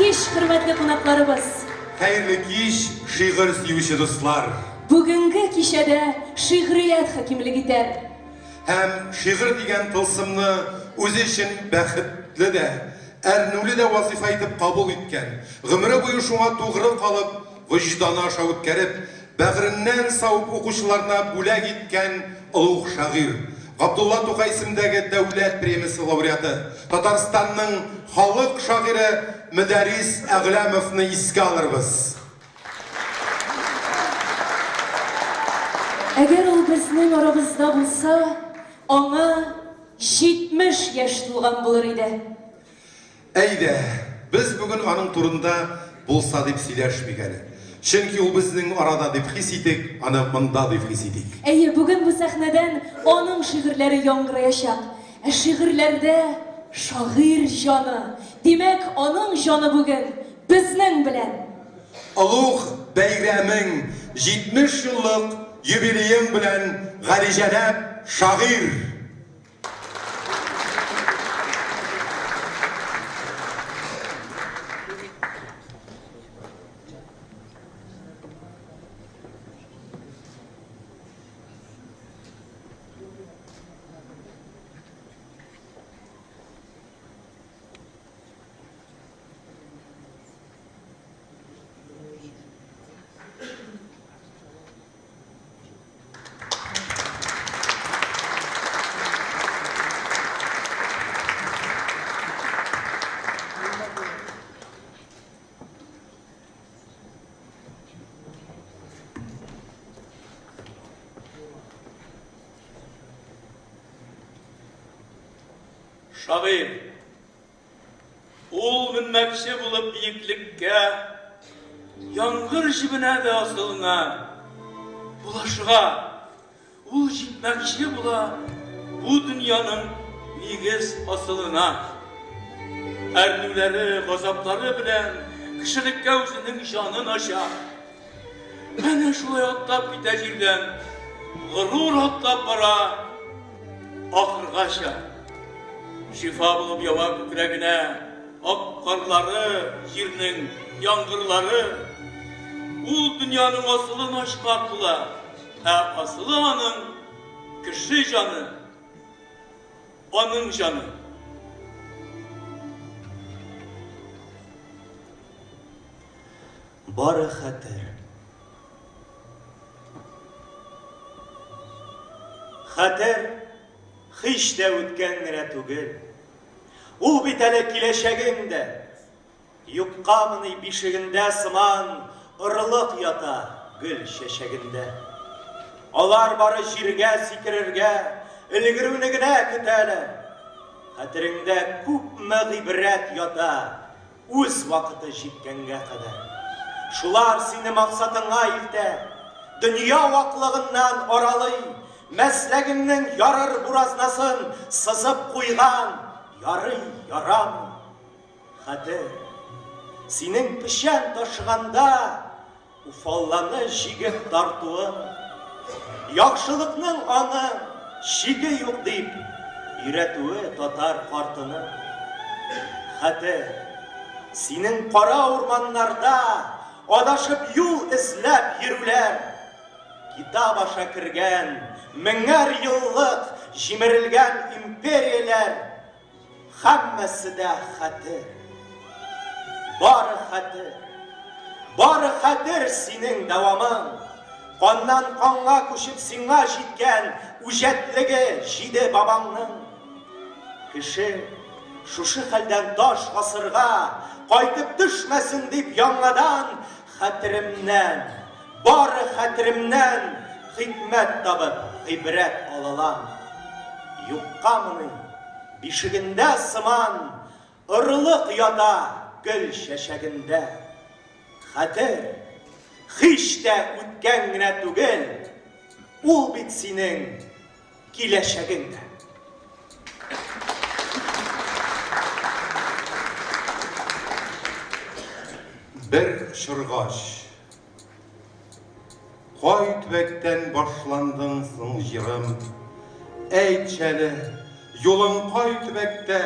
кич, хөрмәтле кунакларыбыз! Хәерле кич, шигырь сөюче дуслар! Бүгенге кичәдә шигърият хакимлек итәр. Һәм шигырь дигән тылсымны үзе өчен бәхетле дә, әрнүле дә вазыйфа итеп кабул иткән, гомере буе шуңа тугры калып, вөҗданы аша үткәреп, бәгыреннән савып укучыларына бүләк иткән олуг шагыйрь, Габдулла Тукай исемендәге Дәүләт премиясе лауреаты, Татарстанның халык шагыйре Мөдәррис Әгъләмовны искә алырбыз. Әгәр ул безнең арабызда булса, аңа 70 яшь тулган булыр иде. Әйдә, без бүген аның турында булса дип сөйләшмик әле. Чөнки ул безнең арада дип хис итик, аны монда дип хис итик. Әйе, бүген бу сәхнәдән аның шигырьләре яңгыраячак. Ә шигырьләрдә шагыйрь җаны. Димәк, аның җаны бүген безнең белән. Олуг бәйрәмең, 70 еллык юбилеең белән, галиҗәнап шагыйрь! Шагыйрь. Ул менмәкче булып биеклеккә, Яңгыр җебенә дә асылына, Булашыга. Ул җитмәкче була бу дөньяның нигез асылына. Әрнүләре, газаплары белән кешелеккә үзенең җанын ача. Әнә шулай атлап китә җирдән, горур атлап бара ахыргача. Шифа булып ява күкрәгенә ак карлары, җирнең яңгырлары. Ул дөньяның асылын ачмак була, ә асылы аның кеше җаны, аның җаны. Бары хәтер. Хәтер һич тә үткән генә түгел. Ул бит әле киләчәгең дә. Юккамыни бишегендә сыман орлык ята гөл чәчәгендә. Алар бары җиргә сикерергә өлгерүне генә көтәләр. Хәтереңдә күпме гыйбрәт ята, Үз вакыты җиткәнгә кадәр. Шулар сине максатыңа илтә, Дөнья ваклыгыннан аралый, Мәсләгеңнең ярыр буразнасын Сызып куйган, ярый, ярамый. Хәтер, синең печән ташыганда Уфалланы җигеп тартуың, Яхшылыкның аның чиге юк дип Өйрәтүе татар картының. Хәтер, синең кара урманнарда Адашып юл эзләп йөрүләр, Китап аша кергән меңәр еллык Җимерелгән империяләр, Һәммәсе дә хәтер. Бары хәтер. Бары хәтер синең дәвамың. Каннан канга күчеп сиңа җиткән үҗәтлеге җиде бабаңның. Кеше шушы хәлдән таш гасырга кайтып төшмәсен дип яңадан хәтеремнән, бары хәтеремнән хикмәт табып гыйбрәт алалам. Юккамыни Бишегендә сыман орлык ята гөл чәчәгендә. Хәтер, һич тә үткән генә түгел, ул бит синең киләчәгең дә. Бер очыргач. Кай төбәктән башландың соң, җырым? Әйтче әле, юлың кай төбәктә?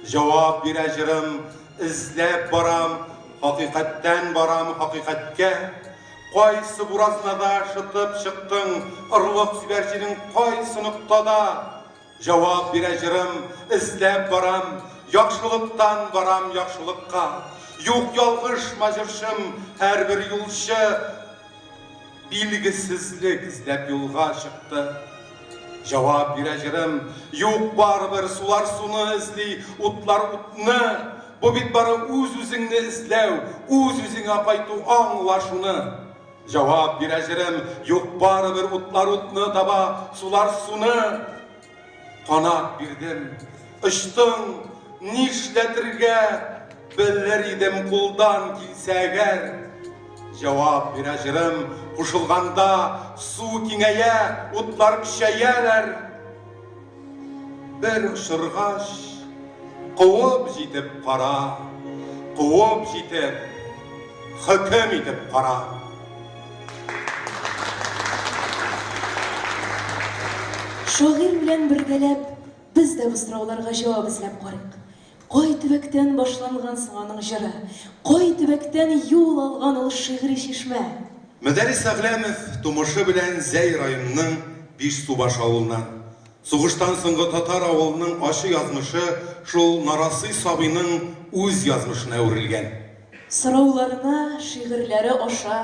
Җавап бирә җырым, эзләп барам, хакыйкатьтән барам хакыйкатькә. Кайсы буразнада шытып чыктың, орлык сибәр җирең кайсы ноктада? Җавап бирә җырым, эзләп барам, яхшылыктан барам яхшылыкка. Юк, ялгышма, җырчым, һәрбер юлчы билгесезлек эзләп юлга чыкты. Җавап бирә җырым, юк, барыбер сулар суны эзли, утлар утны. Бу бит бары үз-үзеңне эзләү, үз-үзеңә кайту, аңла шуны. Җавап бирә җырым, юк, барыбер утлар утны таба, сулар суны. Канат бирдем, очтың, нишләтергә белер идем кулдан килсә әгәр. Җавап бирә җырым, кушылганда су киңәя, утлар көчәяләр. Бер очыргач, куып җитеп кара, куып җитеп, хөкем итеп кара. Шагыйрь белән бергәләп без дә бу сорауларга җавап эзләп карыйк. Кай төбәктән башланган соң аның җыры? Кай төбәктән юл алган ул шигъри чишмә? Мөдәррис Әгъләмов тумышы белән Зәй районының Бишсубаш авылыннан. Сугыштан соңгы татар авылының ачы язмышы шул нарасый сабыйның үз язмышына әверелгән. Сорауларына шигырьләре аша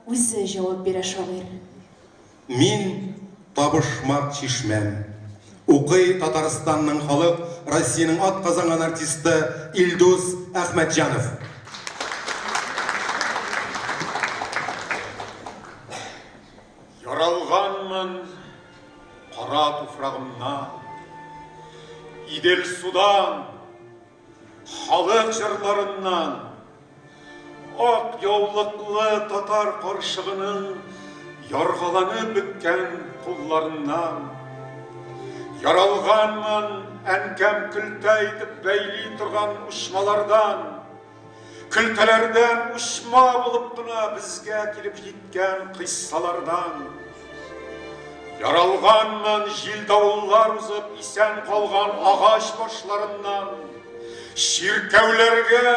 үзе җавап бирә шагыйрь. Мин табышмак чишмәм. Укый Татарстанның халык, Россиянең атказанган артисты Илдус Әхмәтҗанов. Яралганмын кара туфрагымнан, Идел-судан, Халык җырларыннан, ак яулыклы татар карчыгының яргаланып беткән кулларыннан. Яралганмын әнкәм көлтә итеп бәйли торган учмалардан. Көлтәләрдән учма булып кына безгә килеп җиткән кыйссалардан. Яралганмын җил-давыллар узып исән калган агач башларыннан. Чиркәүләргә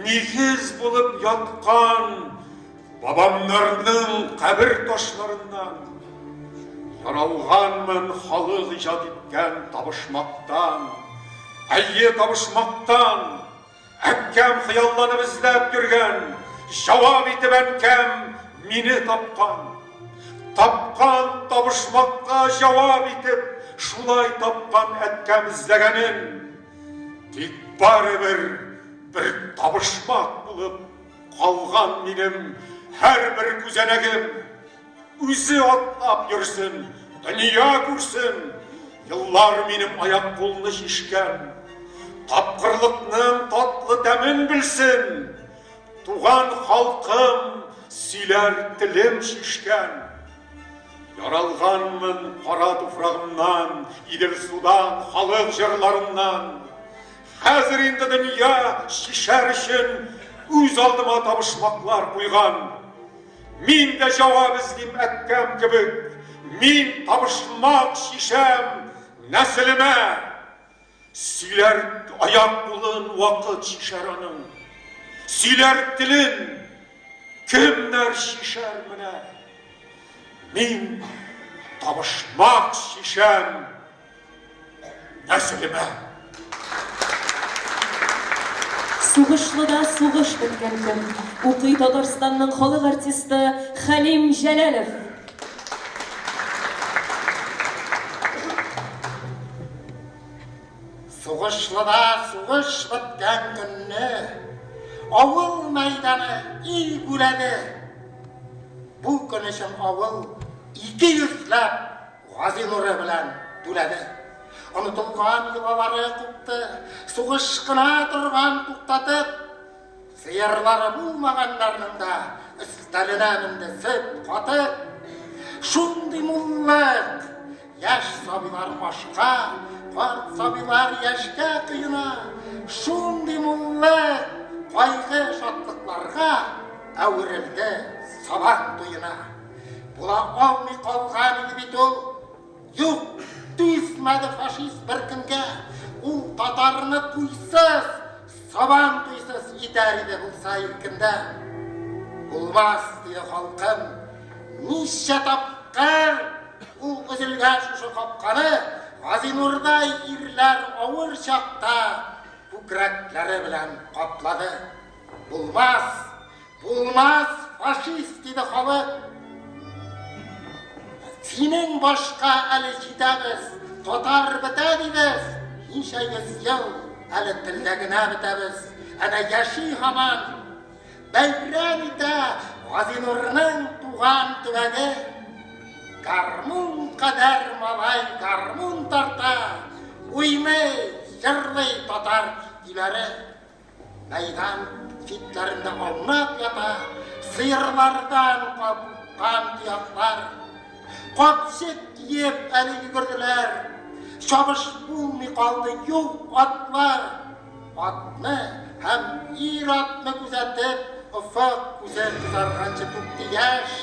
нигез булып яткан бабамнарның кабер ташларыннан. Яралганмын халык иҗат иткән табышмактан. Әйе, табышмактан. Әткәм хыялланып эзләп йөргән, җавап итеп әнкәм мине тапкан. Тапкан табышмакка җавап итеп, шулай тапкан әткәм эзләгәнен. Тик барыбер бер табышмак булып калган минем һәрбер күзәнәгем. Үзе атлап йөрсен, дөнья күрсен, Еллар минем аяк-кулны чишкән. Тапкырлыкның татлы тәмен белсен, Туган халкым сөйләр телем чишкән. Яралганмын кара туфрагымнан, Идел-судан, халык җырларыннан. Хәзер инде дөнья чишәр өчен Үз алдыма табышмаклар куйган. Мин дә җавап эзлим әткәм кебек, Мин табышмак чишәм нәселемә. Сөйләр аяк-кулын вакыт чишәр аның, Сөйләр телен кемнәр чишәр менә. Мин табышмак чишәм Нәселемә. Сугышлыда сугыш беткән көн. Укый Татарстанның халык артисты Хәлим Җәләлов. Сугышлыда сугыш беткән көнне авыл мәйданы ил гүләде. Бу көн өчен авыл 200 ләп Газинуры белән түләде. Онытылган йолалары купты, сугыш кына торган туктатып. Сыерлары булмаганнарның да өстәленә менде сөт, катык. Шундый муллык! Яшь сабыйлар ашка, карт сабыйлар яшькә коена. Шундый муллык! Кайгы шатлыкларга әверелде Сабан туена. Була алмый калган иде бит ул. Юк, түзмәде фашист бер көнгә. Ул татарны туйсыз, сабан туйсыз итәр иде булса иркендә. Булмас, диде халкым. Ничә тапкыр ул өзелгән шушы капканы Газинурдай ирләр авыр чакта күкрәкләре белән каплады. Булмас, булмас, фашист, диде халык. Синең башка әле җитәбез, татар бетә дибез. Ничә йөз ел әле телдә генә бетәбез. Әнә яши һаман. Бәйрәм итә Газинурның туган төбәге. Гармун кадәр малай гармун тарта, уйный, җырлый татар көйләре. Мәйдан читләрендә аунап ята сыерлардан капкан тояклар. Капчык киеп әле йөгерделәр. Чабыш булмый калды, юк атлар. Атны һәм ир-атны күзәтеп, офык күзе кызарганчы түкте яшь.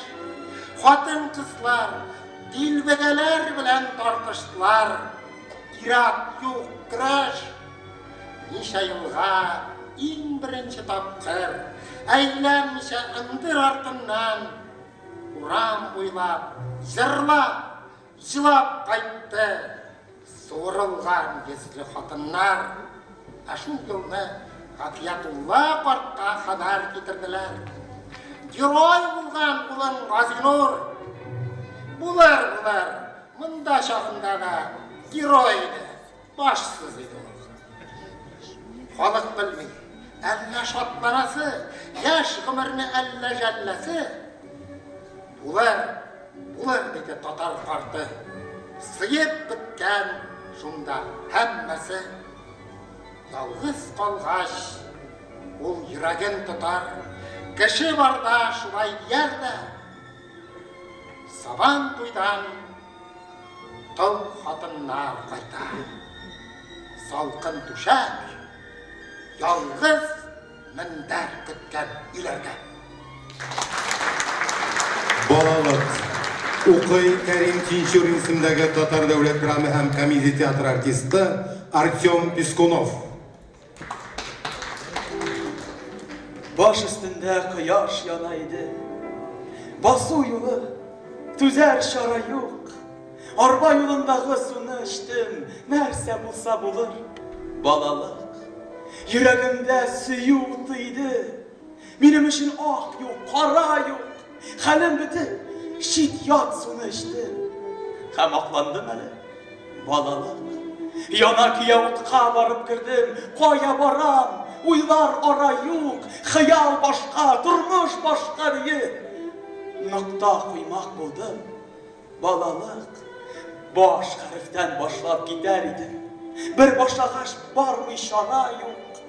Хатын-кызлар дилбегәләр белән тартыштылар. Ир-ат юк, көрәш. Ничә елга иң беренче тапкыр, әйләнмичә ындыр артыннан, урам буйлап, җырлап, җылап кайтты суырылган йөзле хатыннар. Ә шул елны Гафиятулла картка хәбәр китерделәр. Герой булган улың Газинур. Булыр, булыр, монда чагында да герой иде. Башсыз иде ул. Халык белми, әллә шатланасы, яшь гомерне әллә жәлләсе. Булыр, булыр, диде татар карты. Сыеп беткән шунда һәммәсе. Ялгыз калгач, ул йөрәген тотар. Кеше барда шулай дияр дә. Сабан туйдан Тол хатыннар кайта. Салкын түшәк, ялгыз мендәр көткән өйләргә. Балалык. Укый Кәрим Тинчурин исемендәге Татар дәүләт драма һәм комедия театры артисты Артем Пискунов. Баш өстендә кояш яна иде. Басу юлы, түзәр чара юк. Арба юлындагы суны эчтем, нәрсә булса булыр. Балалык. Йөрәгемдә сөю уты иде. Минем өчен ак юк, кара юк. Хәлем бетеп, чит-ят суны эчтем. Һәм акландым әле. Балалык. Яна көя утка барып кердем. Кая барам? Уйлар ара юк. Хыял башка, тормыш башка диеп. Нокта куймак булдым. Балалык. Баш хәрефтән башлап китәр идем. Бер башлагач бармый чара юк.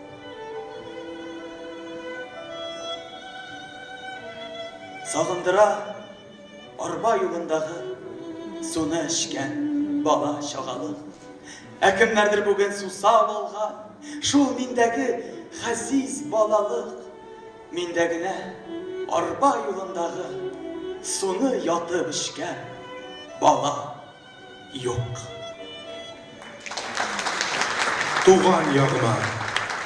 Сагындыра Арба юлындагы суны эчкән бала чагалык. Ә кемнәрдер бүген сусап алган шул миндәге газиз балалык. Миндә генә арба юлындагы суны ятып эчкән бала юк. Туган ягыма.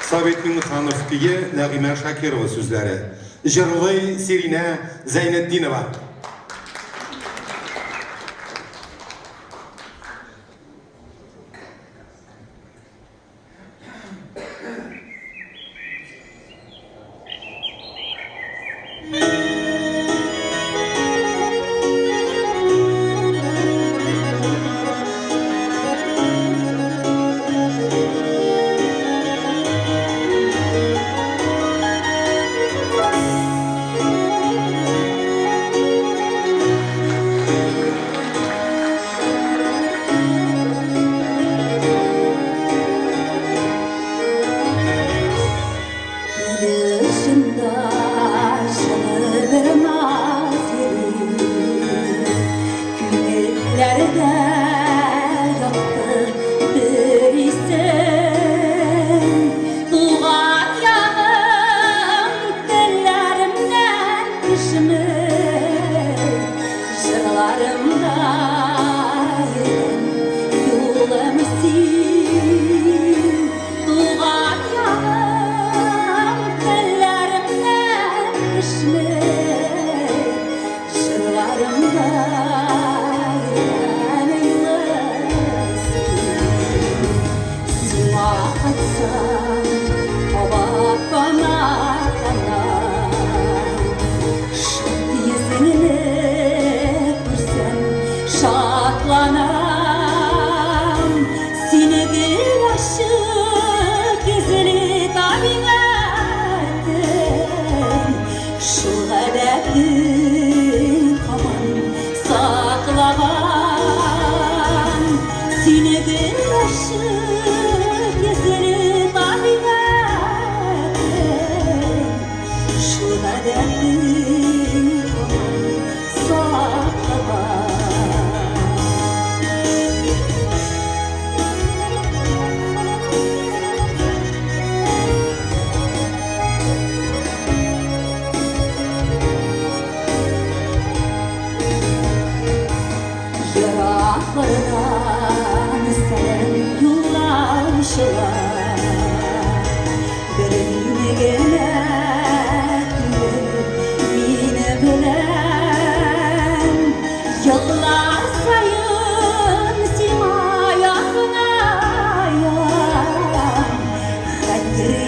Сабит Миңнеханов көе, Нәгыймә Шакирова сүзләре. Җырлый Сиринә Зәйнетдинова.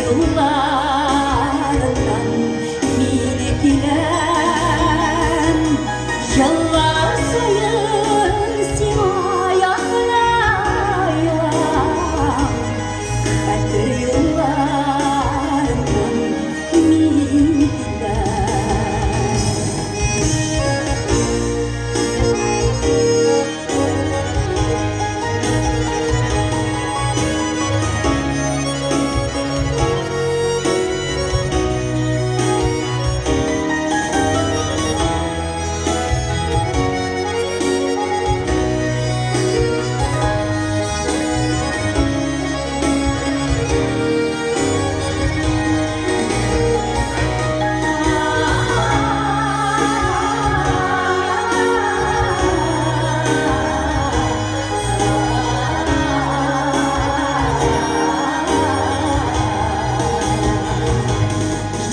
юлларыннан мин киләм. Еллар саен сиңа якынаям, хәтер юлларыннан мин киләм.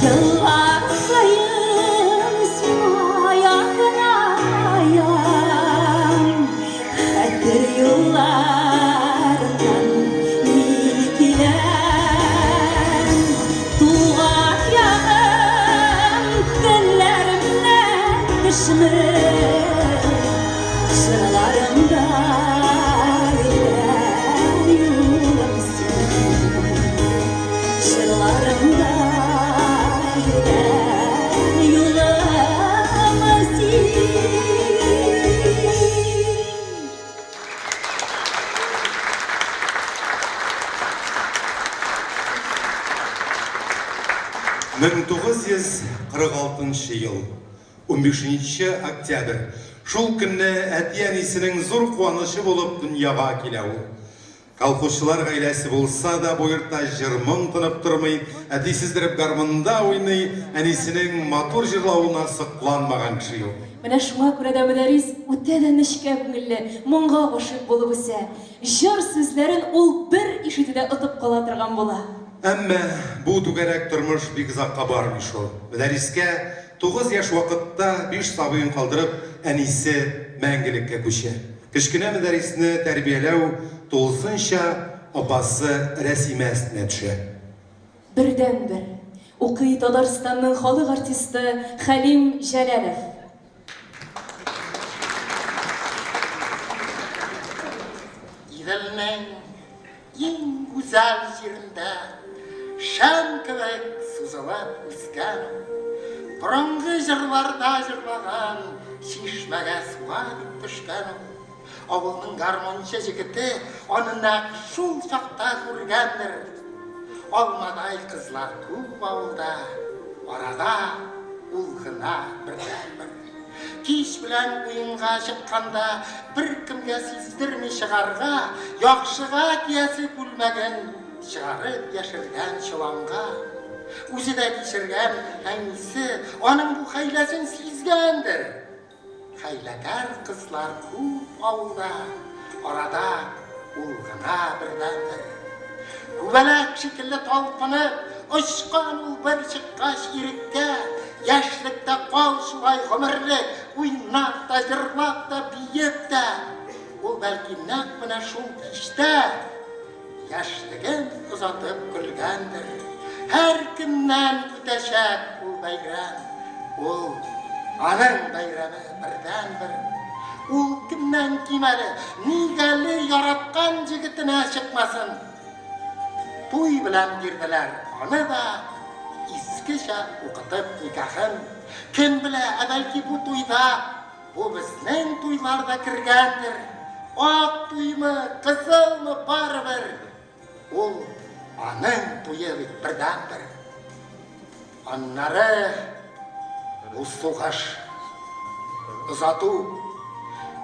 Еллар саен сиңа якынаям, хәтер юлларыннан мин киләм. Туган ягым телләремнән төшми, җырларымда йөргән юлым син. Җырларымда йөргән юлым син. 1946 ел, 15 октябрь. Шул көнне әти-әнисенең зур куанычы булып дөньяга килә ул. Колхозчылар гаиләсе булса да, бу йортта җыр-моң тынып тормый, әти сиздереп гармунда уйный, әнисенең матур җырлавына сокланмаган кеше юк. Менә шуңа күрә дә Мөдәррис үтә дә нечкә күңелле, моңга гашыйк булып үсә. Җыр сүзләрен ул бер ишетүдә отып кала торган була. Әмма бу түгәрәк тормыш бик озакка бармый шул. Мөдәррискә 9 яшь вакытта 5 сабыен калдырып, әнисе мәңгелеккә күчә. Кечкенә Мөдәррисне тәрбияләү тулысынча апасы Рәсимә өстенә төшә. Бердәнбер укый Татарстанның халык артисты Хәлим Җәләлов. Иделнең иң гүзәл җирендә шәм кебек сузылып үскән ул. Борынгы җырларда җырлаган чишмәгә суга дип төшкән ул. Авылның гармунчы җегете аны нәкъ шул чакта күргәндер. Алмадай кызлар күп авылда, арада ул гына бердәнбер. Кич белән уенга чыкканда беркемгә сиздерми чыгарга, яхшыга киясе күлмәген чыгарып яшергән чоланга. Үзе дә кичергән әнисе аның бу хәйләсен сизгәндер. Хәйләкәр кызлар күп авылда, арада ул гына бердәнбер. Күбәләк шикелле талпынып, очкан ул бер чыккач иреккә, яшьлектә кал шулай гомерлек, уйнап та, җырлап та, биеп тә. Ул бәлки нәкъ менә шул кичтә яшьлеген озатып көлгәндер. Һәркемнән үтәчәк ул бәйрәм. Ул аның бәйрәме бердәнбер. Ул кемнән ким әле, нигә әле яраткан җегетенә чыкмасын? Туй белән бирделәр аны да, искечә укытып никахын. Кем белә, ә бәлки бу туйда бу безнең туйлар да кергәндер. Ак туймы, кызылмы, барыбер. Ул аның туе бит бердәнбер. Аннары бу сугыш, озату,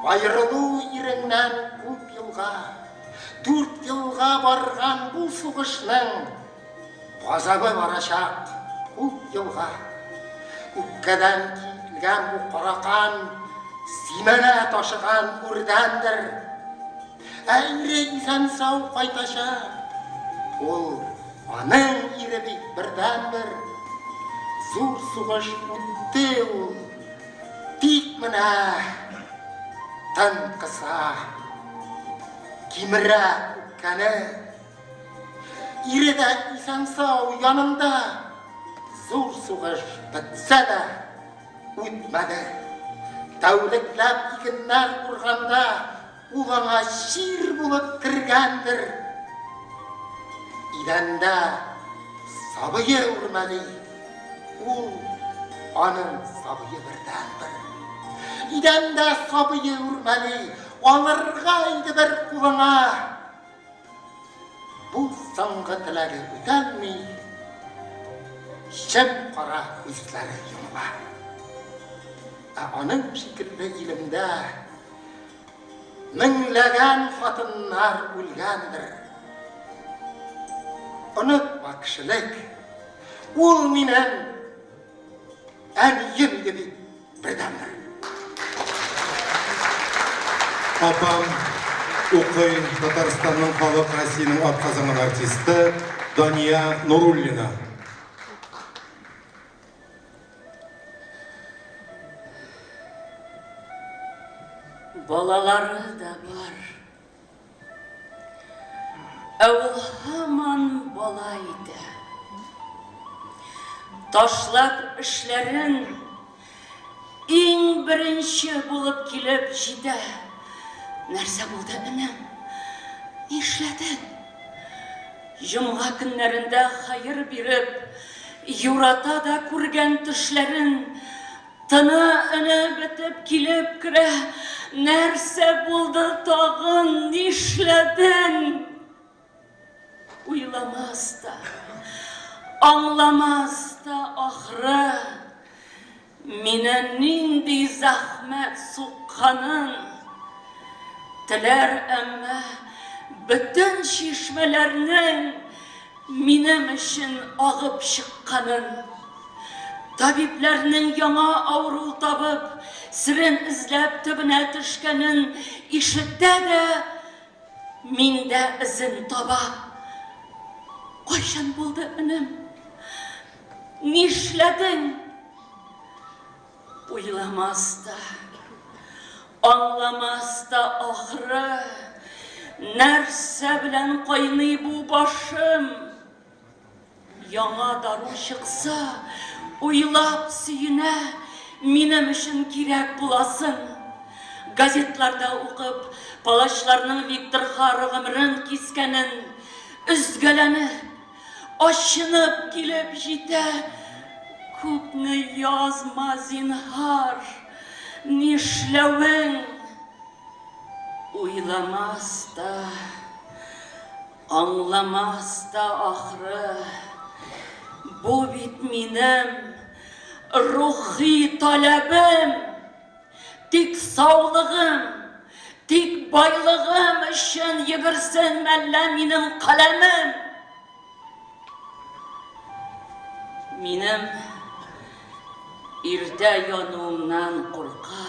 аерылу иреңнән күп елга, 4 елга барган бу сугышның газабы барачак күп елга. Үпкәдән килгән бу каракан симәнә ташыган үрдәндер. Ә ире исән-сау кайтачак. Ул аның ире бит бердәнбер. Зур сугыш үтте ул. Тик менә тын кыса, кимерә үпкәне. Ире дә исән-сау янында. Зур сугыш бетсә дә, үтмәде. Тәүлекләп игеннәр урганда, ул аңа чир булып кергәндер. Идәндә сабые үрмәли, ул аның сабые бердәнбер. Идәндә сабые үрмәли, алырга иде бер кулыңа. Бу соңгы теләге үтәлми, чем кара күзләре йомыла. Ә аның шикелле илемдә меңләгән хатыннар үлгәндер. Онытма, кешелек, ул минем әнием иде бит бердәнбер. Апам укый Татарстанның халык Россиянең атказанган артисты Дания Нуруллина. Балалары да бар. Ә ул һаман бала итә. Ташлап эшләрен иң беренче булып килеп җитә. Нәрсә булды, энем? Нишләдең? Җомга көннәрендә хәер биреп, юрата да күргән төшләрен Тыны өне бетеп килеп керә. Нәрсә булды тагын, нишләдең? Уйламас та, аңламас та ахры, мине нинди зәхмәт сукканын. Теләр әмма бөтен чишмәләрнең минем өчен агып чыкканын. Табибләрнең яңа авыру табып, серен эзләп төбенә төшкәнен ишетә дә, миндә эзен таба. Кайчан булды, энем? Нишләдең? Уйламас та, аңламас та ахры, нәрсә белән кайный бу башым? Яңа дару чыкса, уйлап сөенә, минем өчен кирәк буласын. Газетларда укып, палачларның Виктор Хара гомерен кискәнен, өзгәләнеп, ачынып килеп җитә. Күпне язма, зинһар, нишләвең? Уйламас та, аңламас та ахры. Бу бит минем рухи таләбем. Тик саулыгым, тик байлыгым өчен йөгерсен мәллә минем каләмем. Минем иртә януымнан курка.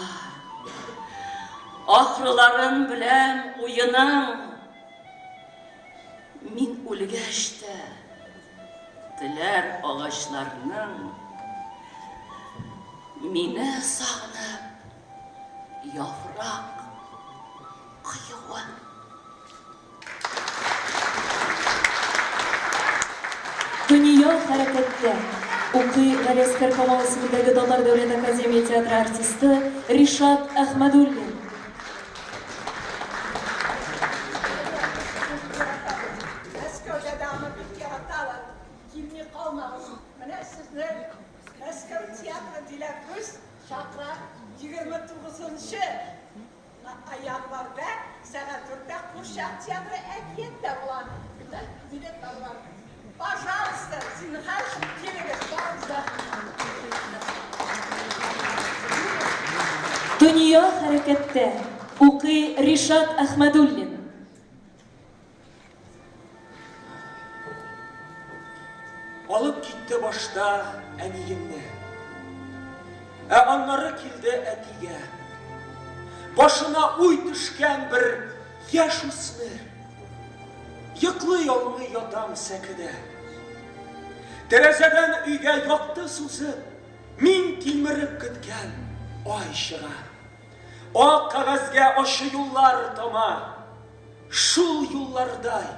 Ахрыларын беләм уеның. Мин үлгәч тә теләр агачларның мине сагынып яфрак коюын. Дөнья хәрәкәттә. Укый Галиәсгар Камал исемендәге Татар дәүләт академия театры артисты Ришат Әхмәдуллин. Мәскәүдә дә аны бик яраталар. Килми калмагыз. Менә сезне Мәскәү театры Диләфрүз чакыра 29 январьда сәгать 4-тә Курчак театры әкияттә була. Билетлар бар. Пожалуйста, зинһар килегез, барыгыз да. Дөнья хәрәкәттә. Укый Ришат Әхмәдуллин. Алып китте башта әниемне. Ә аннары килде әтигә. Башына уй төшкән бер яшь үсмер. Йоклый алмый ятам сәкедә. Тәрәзәдән өйгә якты сузып, мин тилмереп көткән ай чыга. Ак кәгазьгә ачы юллар тама. Шул юллардай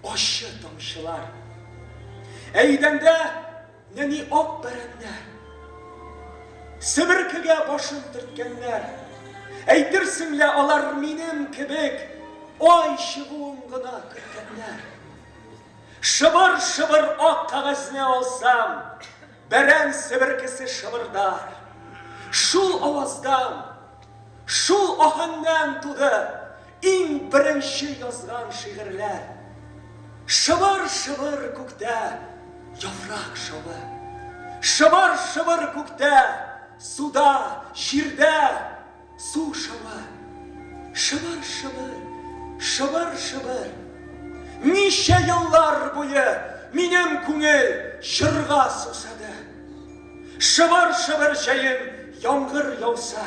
ачы тамчылар. Ә идәндә нәни ак бәрәннәр. Себеркегә башын төрткәннәр. Әйтерсең лә алар минем кебек ай чыгуын гына көткәннәр. Шыбыр-шыбыр ак кәгазьне алсам, бәрән себеркесе шыбырдар. Шул аваздан, шул аһәңнән туды иң беренче язган шигырьләр. Шыбыр-шыбыр күктә яфрак шавы. Шыбыр-шыбыр күктә, суда, җирдә су шавы. Шыбыр-шыбыр, шыбыр-шыбыр. Ничә еллар буе минем күңел җырга сусады. Шыбыр-шыбыр җәен яңгыр яуса,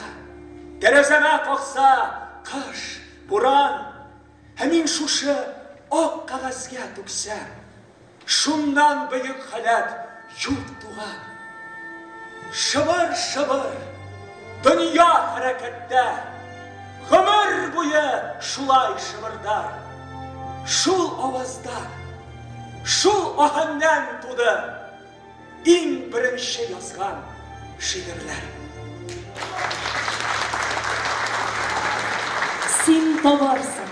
тәрәзәмә какса кыш, буран, ә мин шушы ак кәгазьгә түксәм, шуннан бөек халәт юк туган. Шыбыр-шыбыр, дөнья хәрәкәттә, гомер буе шулай шыбырдар. Шул аваздан, шул аһәңнән туды иң беренче язган шигырьләр. Син табарсың.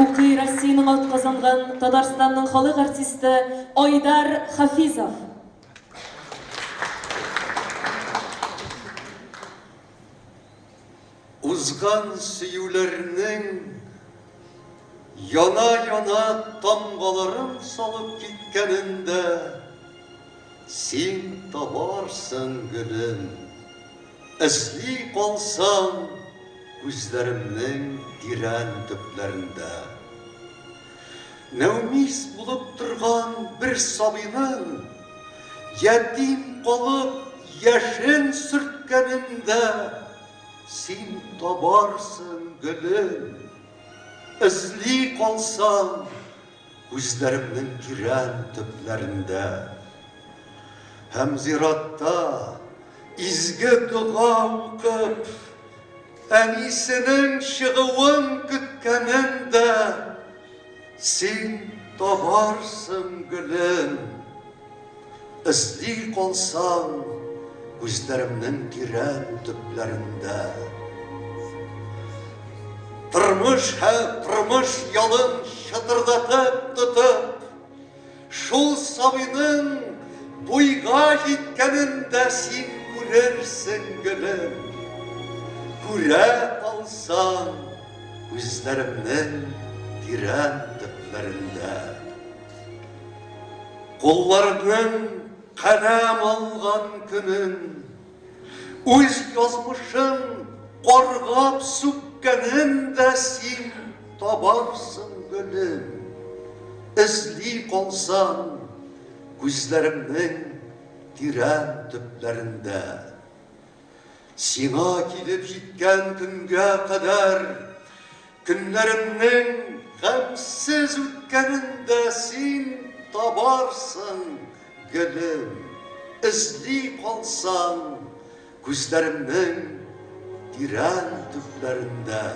Укый Россиянең атказанган Татарстанның халык артисты Айдар Хафизов. Узган сөюләрнең яна-яна тамгаларын салып киткәнен дә син табарсың, гөлем. Эзли калсаң, күзләремнең тирән төпләрендә. Нәүмиз булып торган бер сабыйның ятим калып яшен сөрткәнен дә син табарсың, гөлем. Эзли калсаң, күзләремнең тирән төпләрендә. Һәм зиратта изге дога укып, әнисенең чыгуын көткәнен дә син табарсың, гөлем. Эзли калсаң, күзләремнең тирән төпләрендә. Тормыш һәм тормыш ялын шытырдатып тотып, шул сабыйның буйга җиткәнен дә син күрерсең, гөлем. Күрә алсаң, күзләремнең тирән төпләрендә. Кулларының каләм алган көнен, үз язмышын каргап сүккәнен дә син табарсың, гөлем. Эзли калсаң, күзләремнең тирән төпләрендә. Сиңа килеп җиткән көнгә кадәр көннәремнең гамьсез үткәнен дә син табарсың, гөлем. Эзли калсаң, күзләремнең тирән төпләрендә.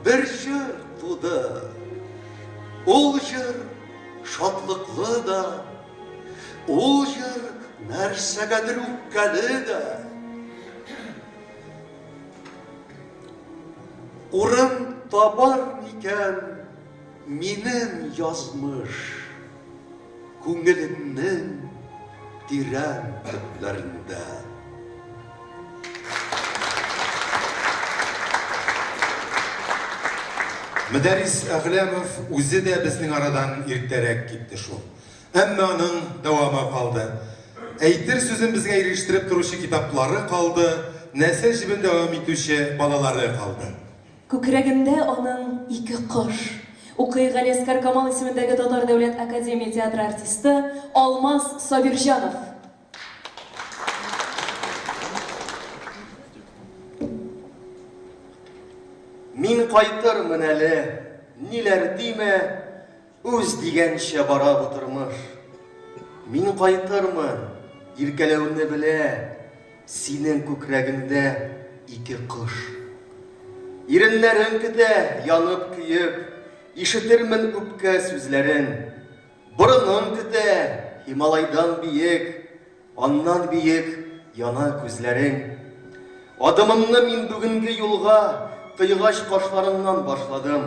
Бер җыр туды. Ул җыр шатлыклы да, ул җыр нәрсәгәдер үпкәле дә. Урын табар микән минем язмыш күңелемнең тирән төпләрендә? Мөдәррис Әгъләмов үзе дә безнең арадан иртәрәк китте шул. Әмма аның дәвамы калды. Әйтер сүзен безгә ирештереп торучы китаплары калды, нәсел җебен дәвам итүче балалары калды. Күкрәгендә аның ике кош. Укый Галиәсгар Камал исемендәге Татар дәүләт академия театры артисты Алмаз Сабирҗанов. Мин кайтырмын әле, ниләр димә, үз дигәнчә бара бу тормыш. Мин кайтырмын, иркәләүне белә, синең күкрәгеңдә ике кош. Иреннәрең көтә, янып-көеп, ишетермен үпкә сүзләрен. Борының көтә, Һималайдан биек, Аннан биек яна күзләрең. Адымымны мин бүгенге юлга Кыйгач кашларыңнан башладым.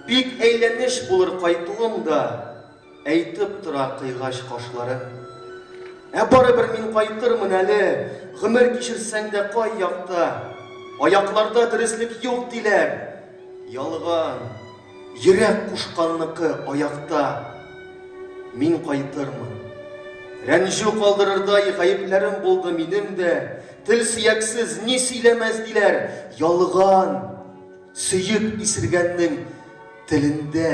Бик әйләнеч булыр кайтуым да, Әйтеп тора кыйгач кашларың. Ә барыбер мин кайтырмын әле, Гомер кичерсәң дә кай якта. Аякларда дөреслек юк, диләр. Ялган. Йөрәк кушканныкы аякта. Мин кайтырмын. Рәнҗү калдырырдай гаепләрем булды минем дә. Тел сөяксез ни сөйләмәс диләр. Ялган. Сөеп исергәннең телендә.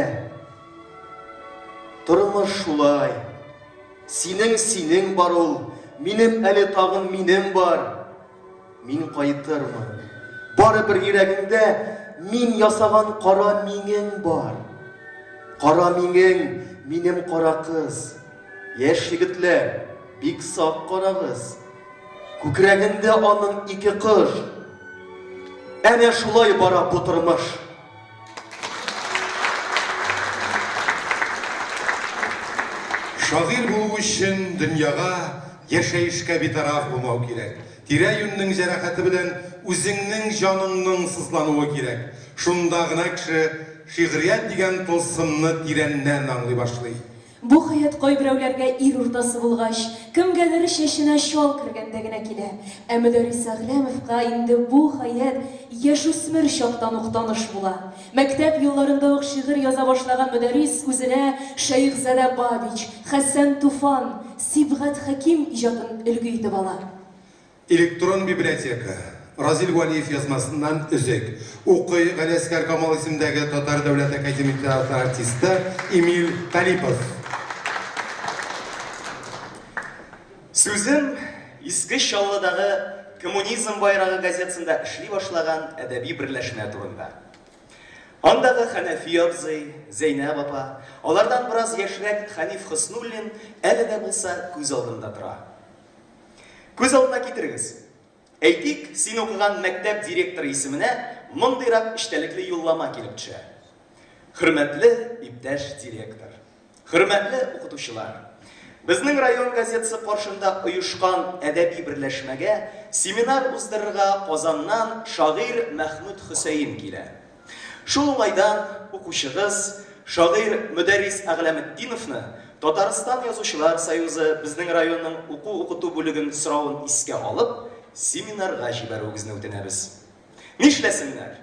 Тормыш шулай. Синең синең бар ул, минем әле тагын минем бар. Мин кайтырмын. Барыбер йөрәгеңдә мин ясаган кара миңең бар. Кара миңең, минем кара кыз. Яшь егетләр, бик сак карагыз. Күкрәгендә аның ике кош. Әнә шулай бара бу тормыш. Шагыйрь булу өчен дөньяга, яшәешкә битараф булмау кирәк. Тирә-юньнең җәрәхәте белән үзеңнең җаныңның сызлануы кирәк. Шунда гына кеше шигърият дигән тылсымны тирәннән аңлый башлый. Бу хәят кайберәүләргә ир уртасы булгач, кемгәдер чәченә чал кергәндә генә килә. Ә Мөдәррис Әгъләмовка инде бу хәят яшүсмер чактан ук таныш була. Мәктәп елларында ук шигырь яза башлаган Мөдәррис үзенә Шәехзадә Бабич, Хәсән Туфан, Сибгат Хәким иҗатын өлге итеп ала. Электрон библиотека. Разил Вәлиев язмасыннан өзек. Укый Галиәсгар Камал исемендәге Татар дәүләт академик театры артисты Эмиль Талипов. Сүзем Иске Чаллыдагы Коммунизм байрагы газетасында эшли башлаган әдәби берләшмә турында. Андагы Хәнәфи абзый, Зәйнәб апа, алардан бераз яшьрәк Хәниф Хөснуллин әле дә булса күз алдымда тора. Күз алдына китерегез. Әйтик, син укыган мәктәп директоры исеменә мондыйрак эчтәлекле юллама килеп төшә. Хөрмәтле иптәш директор! Хөрмәтле укытучылар! Безнең район газетасы каршында оешкан әдәби берләшмәгә семинар уздырырга Казаннан шагыйрь Мәхмүт Хөсәен килә. Шул уңайдан укучыгыз, шагыйрь Мөдәррис Әгъләметдиновны Татарстан Язучылар союзы безнең районның уку-укыту бүлеген соравын искә алып, семинарга җибәрүегезне үтенәбез. Нишләсеннәр?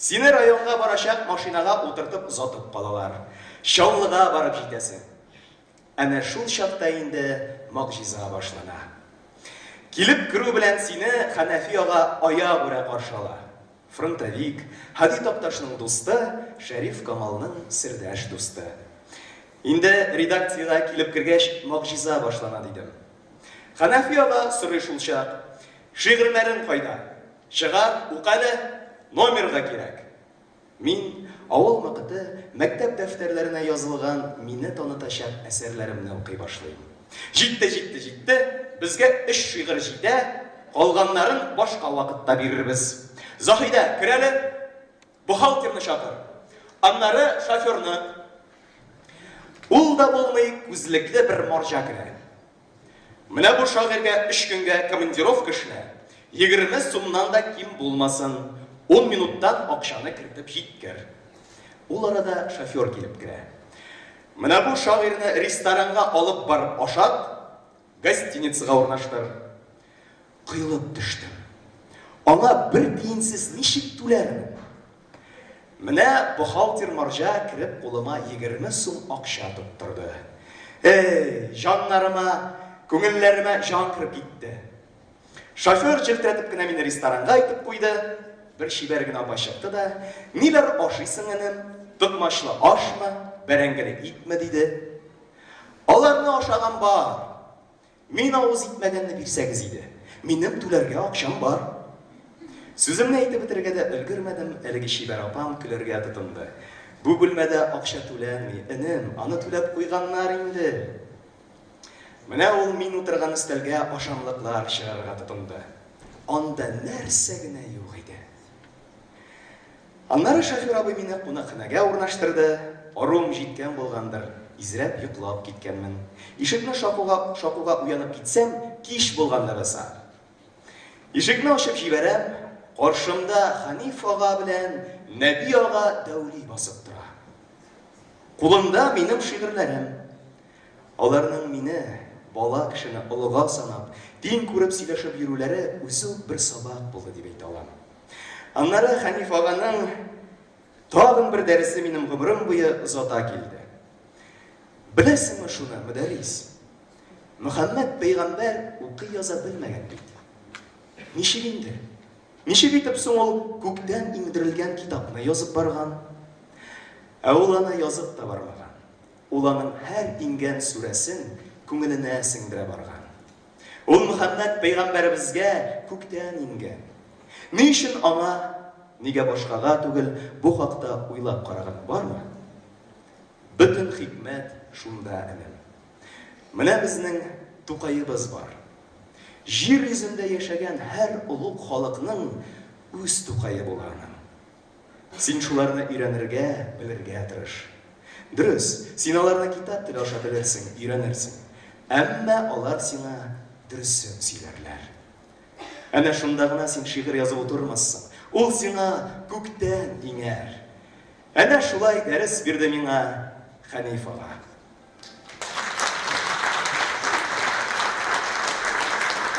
Сине районга барачак машинага утыртып озатып калалар. Чаллыга барып җитәсең. Әнә шул чакта инде могҗиза башлана. Килеп керү белән сине Хәнәфи ага аягүрә каршы ала. Фронтовик, Һади Такташның дусты, Шәриф Камалның сердәш дусты. Инде редакциягә килеп кергәч, могҗиза башлана, дидем. Хәнәфи ага сорый шулчак, Шигырьләрең кайда? Чыгар, укы әле, номерга кирәк. Мин, авыл мокыты, мәктәп дәфтәрләренә язылган мине танытачак әсәрләремне укый башлыйм. Җитте, җитте, җитте, безгә өч шигырь җитә, калганнарын башка вакытта бирербез. Заһидә, кер әле, бухгалтерны чакыр. Аннары шоферны. Ул да булмый, күзлекле бер марҗа керә. Менә бу шагыйрьгә өч көнгә командировка эшлә, 20 сумнан да ким булмасын, ун минуттан акчаны кертеп җиткер. Ул арада шофер килеп керә. Менә бу шагыйрьне ресторанга алып барып ашат, гостиницага урнаштыр. Коелып төштем. Аңа бер тиенсез ничек түләрмен? Менә бухгалтер марҗа кереп кулыма 20 сум акча тоттырды. Эй, җаннарыма, күңелләремә җан кереп китте. Шофер челтерәтеп кенә мине ресторанга илтеп куйды. Бер чибәр генә апа чыкты да, Ниләр ашыйсың, энем? Токмачлы ашмы, бәрәңгеле итме? диде. Аларны ашаган бар. Мин авыз итмәгәнне бирсәгез иде. Минем түләргә акчам бар. Сүземне әйтеп бетерергә дә өлгермәдем, әлеге чибәр апам көләргә тотынды. Бу бүлмәдә акча түләнми, энем, аны түләп куйганнар инде. Менә ул мин утырган өстәлгә ашамлыклар чыгарырга тотынды. Анда нәрсә генә юк иде. Аннары шофер абый мине кунакханәгә урнаштырды. Аруым җиткән булгандыр. Изрәп йоклап киткәнмен. Ишекне шакуга, шакуга уянып китсәм, кич булган ләбаса. Ишекне ачып җибәрәм, каршымда Хәниф ага белән Нәби ага Дәүли басып тора. Кулымда минем шигырьләрем. Аларның мине, бала кешене олыга санап, тиң күреп сөйләшеп йөрүләре үзе үк бер сабак булды дип әйтә алам. Аннары Хәниф аганың тагын бер дәресе минем гомерем буе озата килде. Беләсеңме шуны, Мөдәррис? Мөхәммәд пәйгамбәр укый-яза белмәгән бит. Ничек инде? Ничек итеп соң ул күктән иңдерелгән китапны язып барган? Ә ул аны язып та бармаган. Ул аның һәр иңгән сүрәсен күңеленә сеңдерә барган. Ул Мөхәммәд пәйгамбәребезгә күктән иңгән. Ни өчен аңа, нигә башкага түгел, бу хакта уйлап караган бармы? Бөтен хикмәт шунда, энем. Менә безнең Тукаебыз бар. Җир йөзендә яшәгән һәр олуг халыкның үз Тукае була аның. Син шуларны өйрәнергә, белергә тырыш. Дөрес, син аларны китап теле аша белерсең, өйрәнерсең. Әмма алар сиңа дөресен сөйләрләр. Әнә шунда гына син шигырь язып утырмассың. Ул сиңа күктән иңәр. Әнә шулай дәрес бирде миңа Хәниф ага.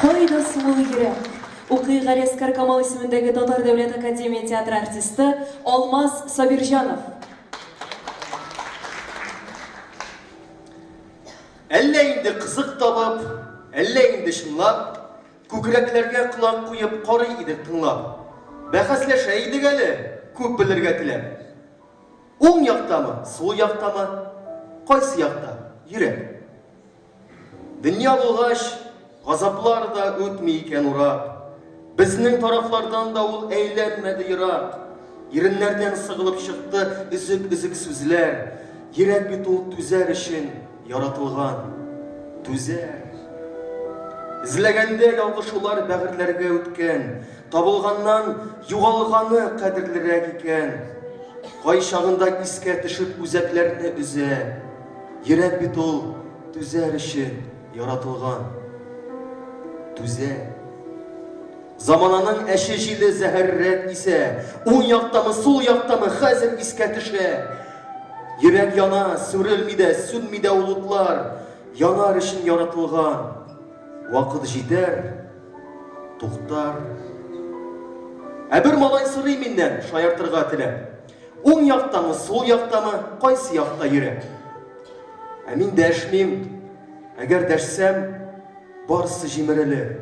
Кайда соң ул йөрәк? Укый Галиәскар Камал исемендәге Татар дәүләт академия театры артисты Алмаз Сабирҗанов. Әллә инде кызык табып, әллә инде чынлап, күкрәкләргә колак куеп карый идек тыңлап. Бәхәсләшә идек әле, күп белергә теләп. Уң яктамы, сул яктамы, кайсы якта йөрәк? Дөнья булгач, газаплар да үтми икән урап. Безнең тарафлардан да ул әйләнмәде ерак. Иреннәрдән сыгылып чыкты өзек-өзек сүзләр. Йөрәк бит ул түзәр өчен яратылган. Түзәр. Эзләгәндә ялгышулар бәгырьләргә үткән. Табылганнан югалганы кадерлерәк икән. Кайчагында искә төшеп үзәкләрне өзә. Йөрәк бит ул түзәр өчен яратылган. Түзә. Замананың әче җиле зәһәррәк исә. Уң яктамы, сул яктамы, хәзер искә төшә. Йөрәк яна, сүрелми дә, сүнми дә ул утлар. Янар өчен яратылган. Вакыт җитәр, туктар. Ә бер малай сорый миннән, шаяртырга теләп. Уң яктамы, сул яктамы, кайсы якта йөрәк? Ә мин дәшмим. Әгәр дәшсәм, барысы җимерелер.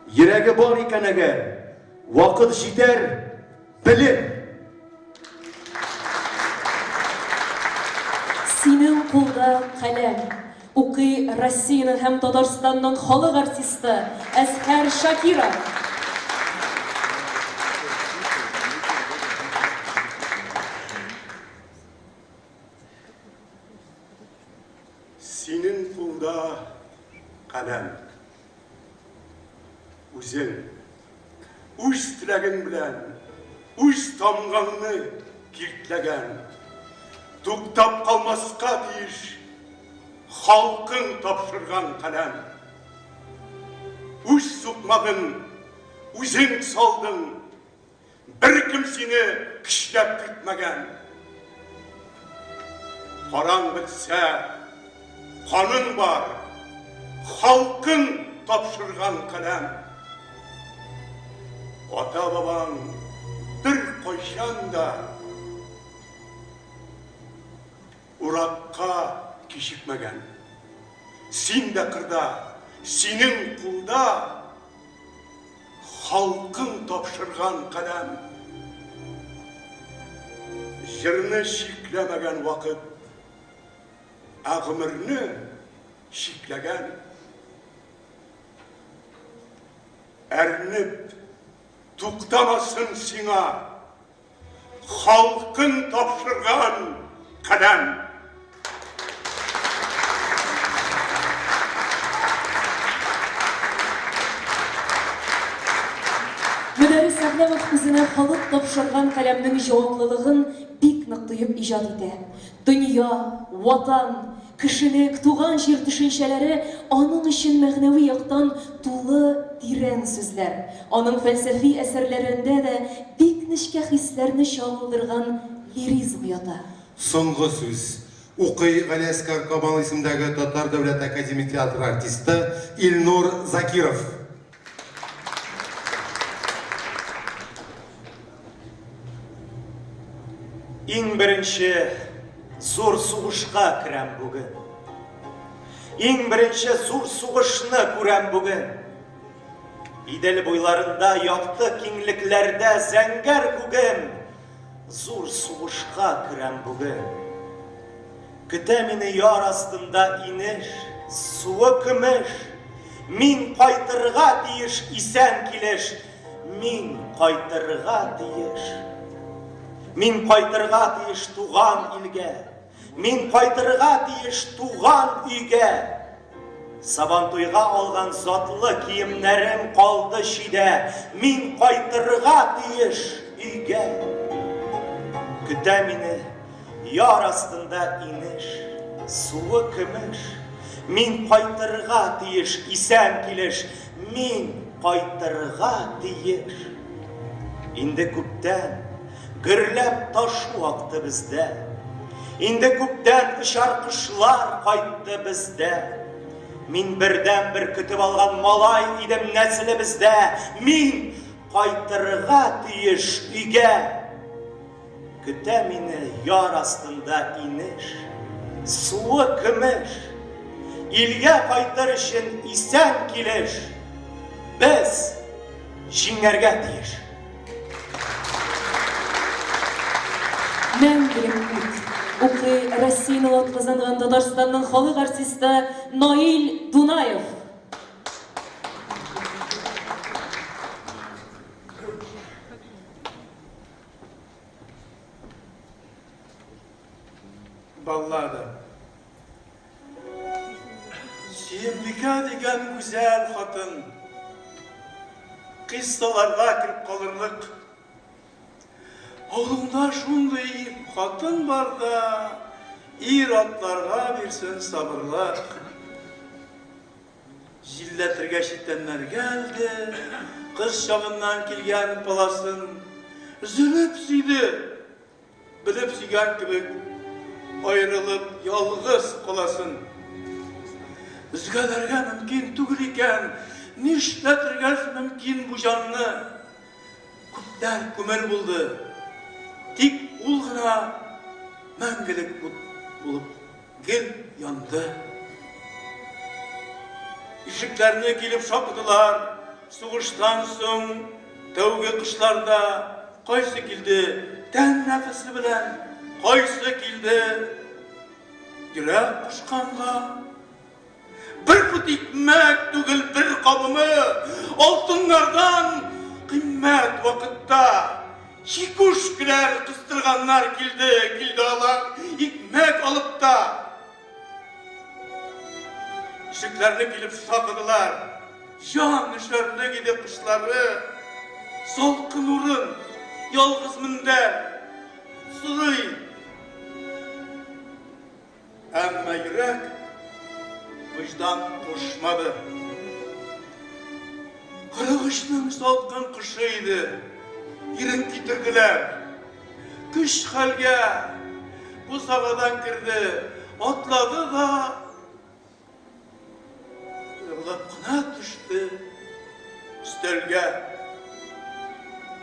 Йөрәге бар икән әгәр, вакыт җитәр, белер. Синең кулда каләм. Укый Россиянең һәм Татарстанның халык артисты Әзһәр Шакиров. Синең кулда каләм. Үзең, үз теләгең белән, үз тамгаңны киртләгән, туктап калмаска тиеш халкың тапшырган каләм. Үз сукмагын үзең салдың, Беркем сине көчләп кертмәгән. Караң бетсә, каның бар, халкың тапшырган каләм. Ата-бабаң беркайчан да уракка кичекмәгән. Син дә кырда, синең кулда Халкың тапшырган каләм. Җырны чикләмәгән вакыт, ә гомерне чикләгән. Әрнеп туктамасын сиңа Халкың тапшырган каләм. Мөдәррис Әгъләмов үзенә халык тапшырган каләмнең җаваплылыгын бик нык тоеп иҗат итә. Дөнья, Ватан, кешелек, туган җир төшенчәләре аның өчен мәгънәви яктан тулы, тирән сүзләр. Аның фәлсәфи әсәрләрендә дә бик нечкә хисләрне чагылдырган лиризм ята. Соңгы сүз. Укый Галиәсгар Камал исемендәге Татар дәүләт академик театры артисты Илнур Закиров. Иң беренче зур сугышка керәм бүген. Иң беренче зур сугышны күрәм бүген. Идел буйларында якты киңлекләрдә зәңгәр күгем зур сугышка керәм бүген. Көтә мине яр астында инеш, суы көмеш. Мин кайтырга тиеш исән килеш, мин кайтырга тиеш. Мин кайтырга тиеш туган илгә, мин кайтырга тиеш туган өйгә. Сабантуйга алган затлы киемнәрем калды чидә, мин кайтырга тиеш өйгә. Көтә мине яр астында инеш, суы көмеш. Мин кайтырга тиеш исән килеш, мин кайтырга тиеш. Инде күптән гөрләп ташу акты бездә. Инде күптән очар кошлар кайтты бездә. Мин бердән-бер көтеп алган малай идем нәселебездә. Мин кайтырга тиеш өйгә. Көтә мине яр астында инеш, суы көмеш. Илгә кайтыр өчен исән килеш, без җиңәргә тиеш. Мәңгелек ут. Укый Россиянең атказанган Татарстанның халык артисты Наил Дунаев. Баллада. Сөембикә дигән гүзәл хатын кыйссаларга кереп калырлык. Авылыңда шундый хатын бар да, ир-атларга бирсен сабырлык. Җилләтергә читәннәргә элде, кыз чагыннан килгән паласын өзелеп сөйде. Белеп сөйгән кебек, аерылып ялгыз каласын. Өзгәләргә мөмкин түгел икән, нишләтергә мөмкин бу җанны? Күпләр күмер булды, тик ул гына мәңгелек ут булып гел янды. Ишекләрне килеп шакыдылар. Сугыштан соң тәүге кышларда кайсы килде тән нәфесе белән, кайсы килде йөрәк кушканга. Бер пот икмәк түгел, бер кабымы алтыннардан кыйммәт вакытта чикүшкеләр кыстырганнар килде, килде алар икмәк алып та. Ишекләрне килеп шакыдылар. Җан өшәрлек иде кышлары. Салкын урын, ялгыз мендәр. Сорый. Әмма йөрәк вөҗдан кушмады. 43-нең салкын кышы иде. Ирен китерделәр. Көч хәлгә бусагадан керде, атлады да егылып кына төште өстәлгә.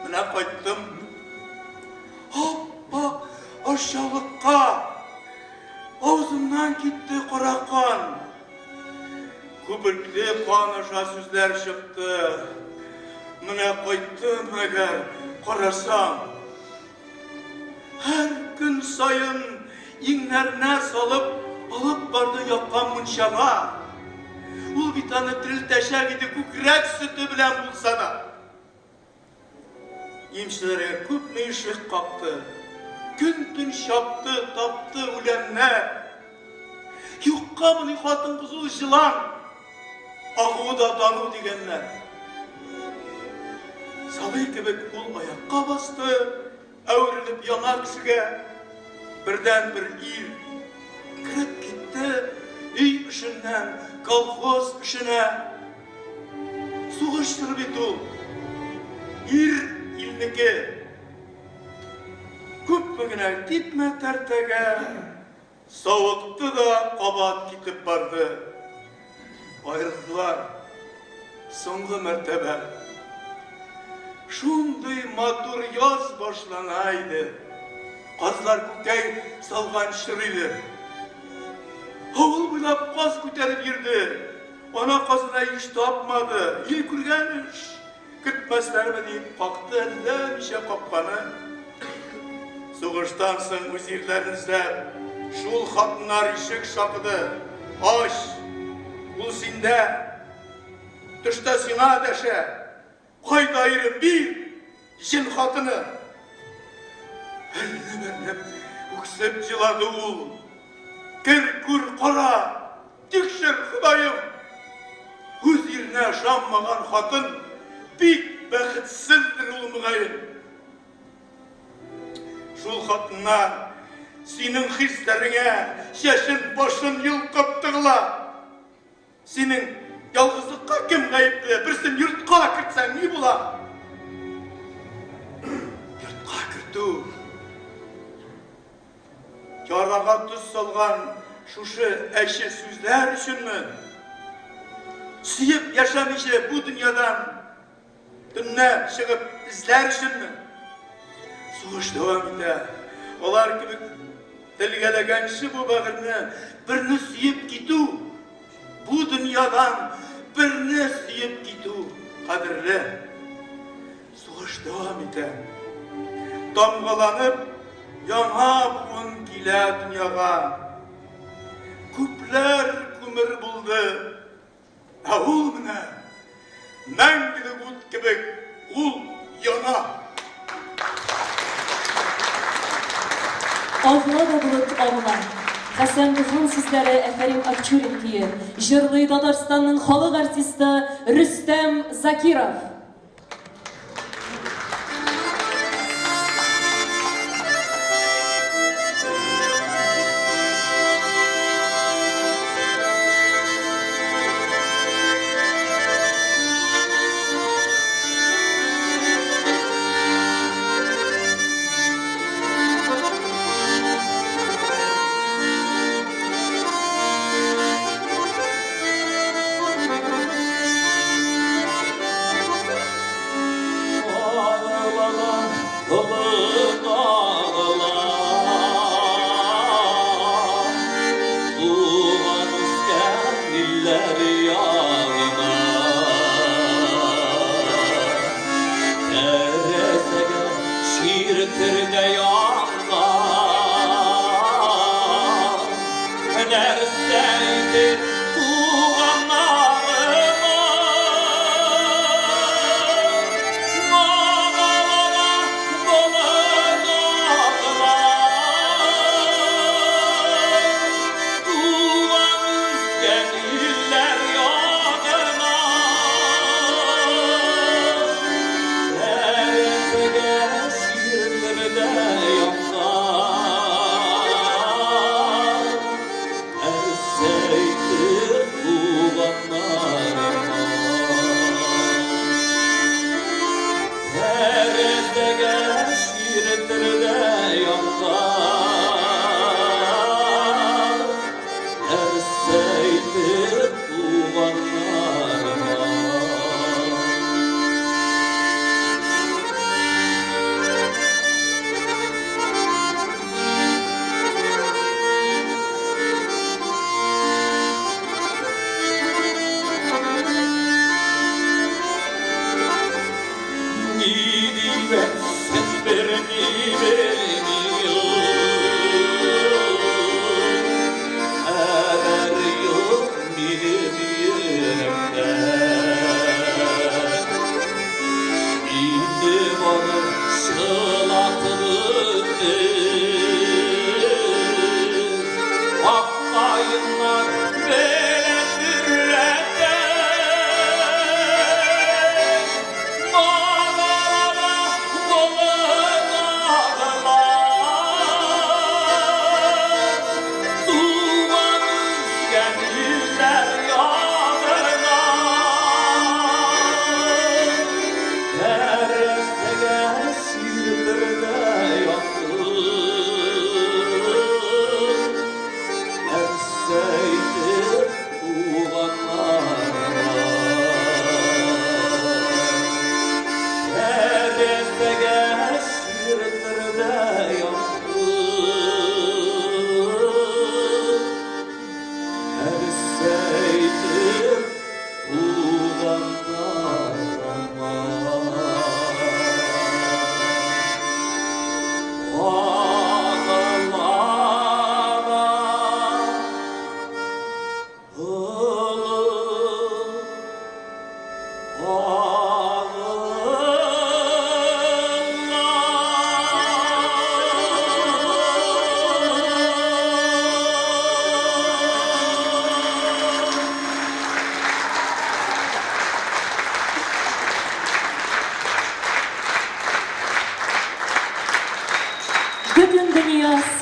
Менә кайттым. Ап-ак ашъяулыкка авызымнан китте кара кан. Күбекле кан аша сүзләр чыкты. Менә кайттым, мәгәр карасам, һәр көн саен иңнәренә салып алып барды яккан мунчага. Ул бит аны терелтәчәк иде күкрәк сөте белән булса да. Имчеләргә күпме ишек какты, көн-төн чапты, тапты үләннәр. Юккамыни хатын-кыз ул җылан, агуы да дару дигәннәр. Сабый кебек ул аякка басты, әверелеп яңа кешегә. Бердәнбер ир кереп китте өй эшеннән колхоз эшенә. Сугыш чоры бит ул. Ир илнеке. Күпме генә типмә тәртәгә, савыкты да кабат китеп барды. Аерылдылар. Соңгы мәртәбә. Шундый матур яз башлана иде. Казлар күкәй салган чор иде. Авыл буйлап каз күтәреп йөрде. Ана казына иш тапмады. Ил күргән эш. Көтмәсләрме дип какты әллә ничә капканы. Сугыштан соң үз ирләрен эзләп, шул хатыннар ишек шакыды. Ач! Ул синдә. Төштә сиңа дәшә. Кайда ирем, бир! Җен хатыны! Әллә-бәрләп үксеп җылады ул. Кер, күр, кара! Тикшер, Ходаем! Үз иренә ышанмаган хатын бик бәхетсездер ул, мөгаен. Шул хатыннар синең хисләреңә чәчен-башын йолкып тыгыла. Синең ялгызлыкка кем гаепле? Берсен йортка кертсәң ни була? Йортка кертү ярага тоз салган шушы әче сүзләр өченме? Сөеп яшәмичә бу дөньядан төнлә чыгып эзләр өченме? Сугыш дәвам итә. Алар кебек телгәләгәнче бу бәгырьне берне сөеп китү, бу дөньядан берне сөеп китү кадерле. Сугыш дәвам итә. Тамгаланып яңа буын килә дөньяга. Күпләр күмер булды. Ә ул менә мәңгелек ут кебек ул яна. Агыла да болыт агыла. Хәсән Туфан сүзләре, Әфәрим Акчурин көе. Җырлый Татарстанның халык артисты Рөстәм Закиров.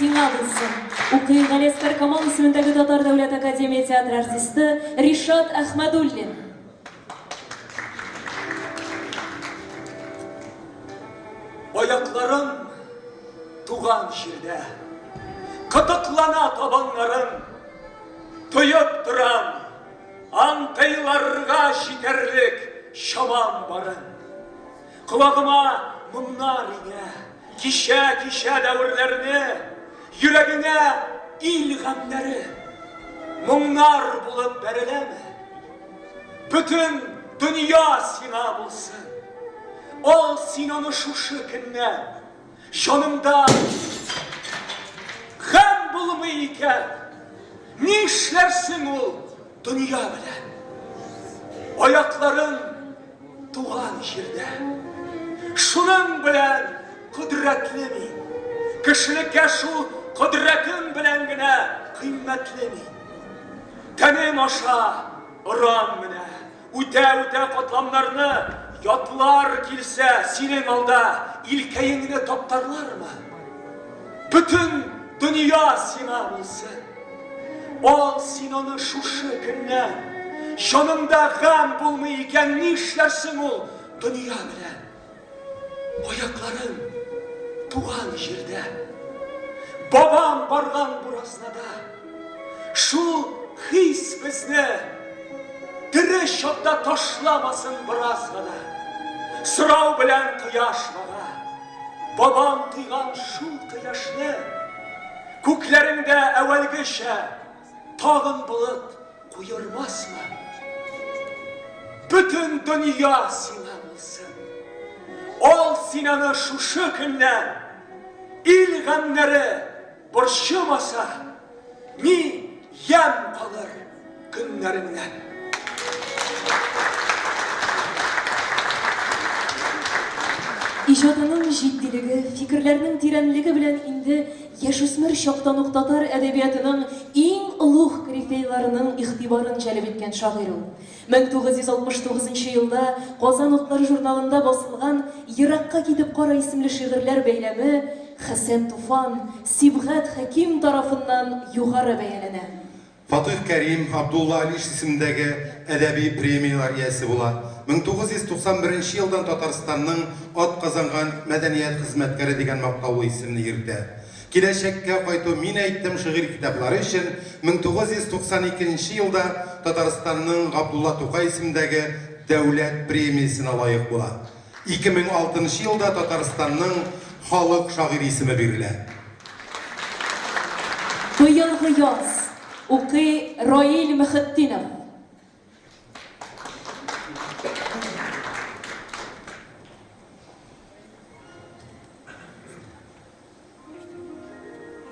сиңа булсын. Укый Галиәсгар Камал исемендәге Татар дәүләт академия театры артисты Ришат Әхмәдуллин. Аякларым туган җирдә, Кытыклана табаннарым, Тоеп торам, антыйларга җитәрлек чамам барын. Колагыма моңнар иңә, Кичә-кичә дәверләрне, Йөрәгеңә ил гамьнәре Моңнар булып бәреләме? Бөтен дөнья сиңа булсын. Ал син аны шушы көннән. Җаныңда гамь булмый икән, нишләрсең ул дөнья белән? Аякларың туган җирдә. Шуның белән кодрәтле мин. Кешелеккә шул кодрәтем белән генә кыйммәтле мин. Тәнем аша орам менә. Үтә-үтә катламнарны, ятлар килсә, синең алда илкәеңне таптарлармы? Бөтен дөнья сиңа булсын. Ал син аны шушы көннән. Җаныңда гамь булмый икән, нишләрсең ул дөнья белән? Аякларың туган җирдә. Бабам барган буразнада. Шул хис безне тере чакта ташламасын бераз гына. Сорау белән кояш бага. Бабам тойган шул кояшны. Күкләреңдә әүвәлгечә тагын болыт куермасмы? Бөтен дөнья сиңа булсын. Ал син аны шушы көннән. Ил гамьнәре борчымаса, ни ямь калыр көннәреңнән? Иҗатының җитдилеге, фикерләрнең тирәнлеге белән инде яшүсмер чактан ук татар әдәбиятының иң олуг корифейларының игътибарын җәлеп иткән шагыйрь ул. 1969 нчы елда Казан утлары журналында басылган Еракка китеп кара исемле шигырьләр бәйләме Хәсән Туфан, Сибгат Хәким тарафыннан югары бәяләнә. Фатыйх Кәрим, Абдулла Алиш исемендәге әдәби премияләр иясе була. 1991 елдан Татарстанның атказанган мәдәният хезмәткәре дигән мактаулы исемне йөртә. Киләчәккә кайту, Мин әйттем шигырь китаплары өчен 1992 нче елда Татарстанның Габдулла Тукай исемендәге Дәүләт премиясенә лаек була. 2006 нчы елда Татарстанның халык шагыйре исеме бирелә. Быелгы яз. Укый Раил Мөхетдинов.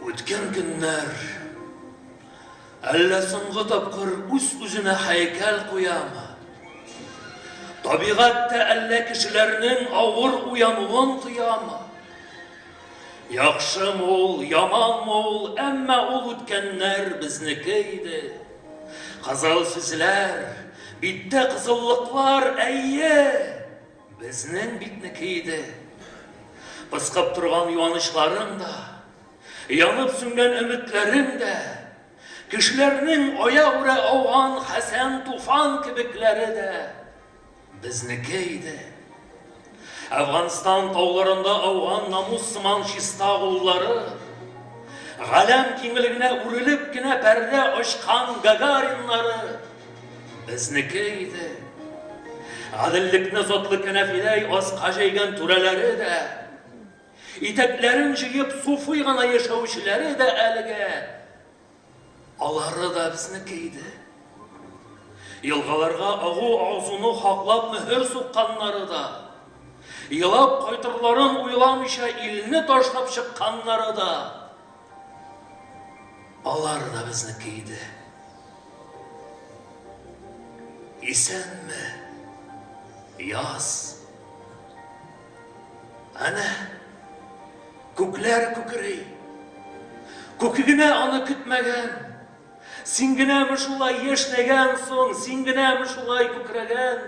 Үткән көннәр әллә соңгы тапкыр үз-үзенә һәйкәл куямы? Табигать тә әллә кешеләрнең авыр уянуын тоямы? Яхшымы ул, яманмы ул, әмма ул үткәннәр безнеке иде. Кызыл сүзләр, биттә кызыллыклар, әйе, безнең битнеке иде. Пыскып торган юанычларың да, янып сүнгән өметләрең дә, кешеләрнең аягүрә ауган Хәсән Туфан кебекләре дә безнеке иде. Әфганстан тауларында ауган намус сыман чиста уллары, галәм киңлегенә үрелеп кенә пәрдә ачкан Гагариннары безнеке иде. Гаделлекне затлы кәнәфидәй аска җәйгән түрәләре дә, итәкләрен җыеп суфый гына яшәүчеләре дә әлегә Алары да безнеке иде. Елгаларга агу агызуны хаклап мөһер сукканнары да, елап кайтырларын уйламыйча илне ташлап чыкканнары да, алар да безнеке иде. Исәнме, яз? Әнә, күкләр күкри. Күке генә аны көтмәгән. Син генәме шулай яшьнәгән соң, син генәме шулай күкрәгән?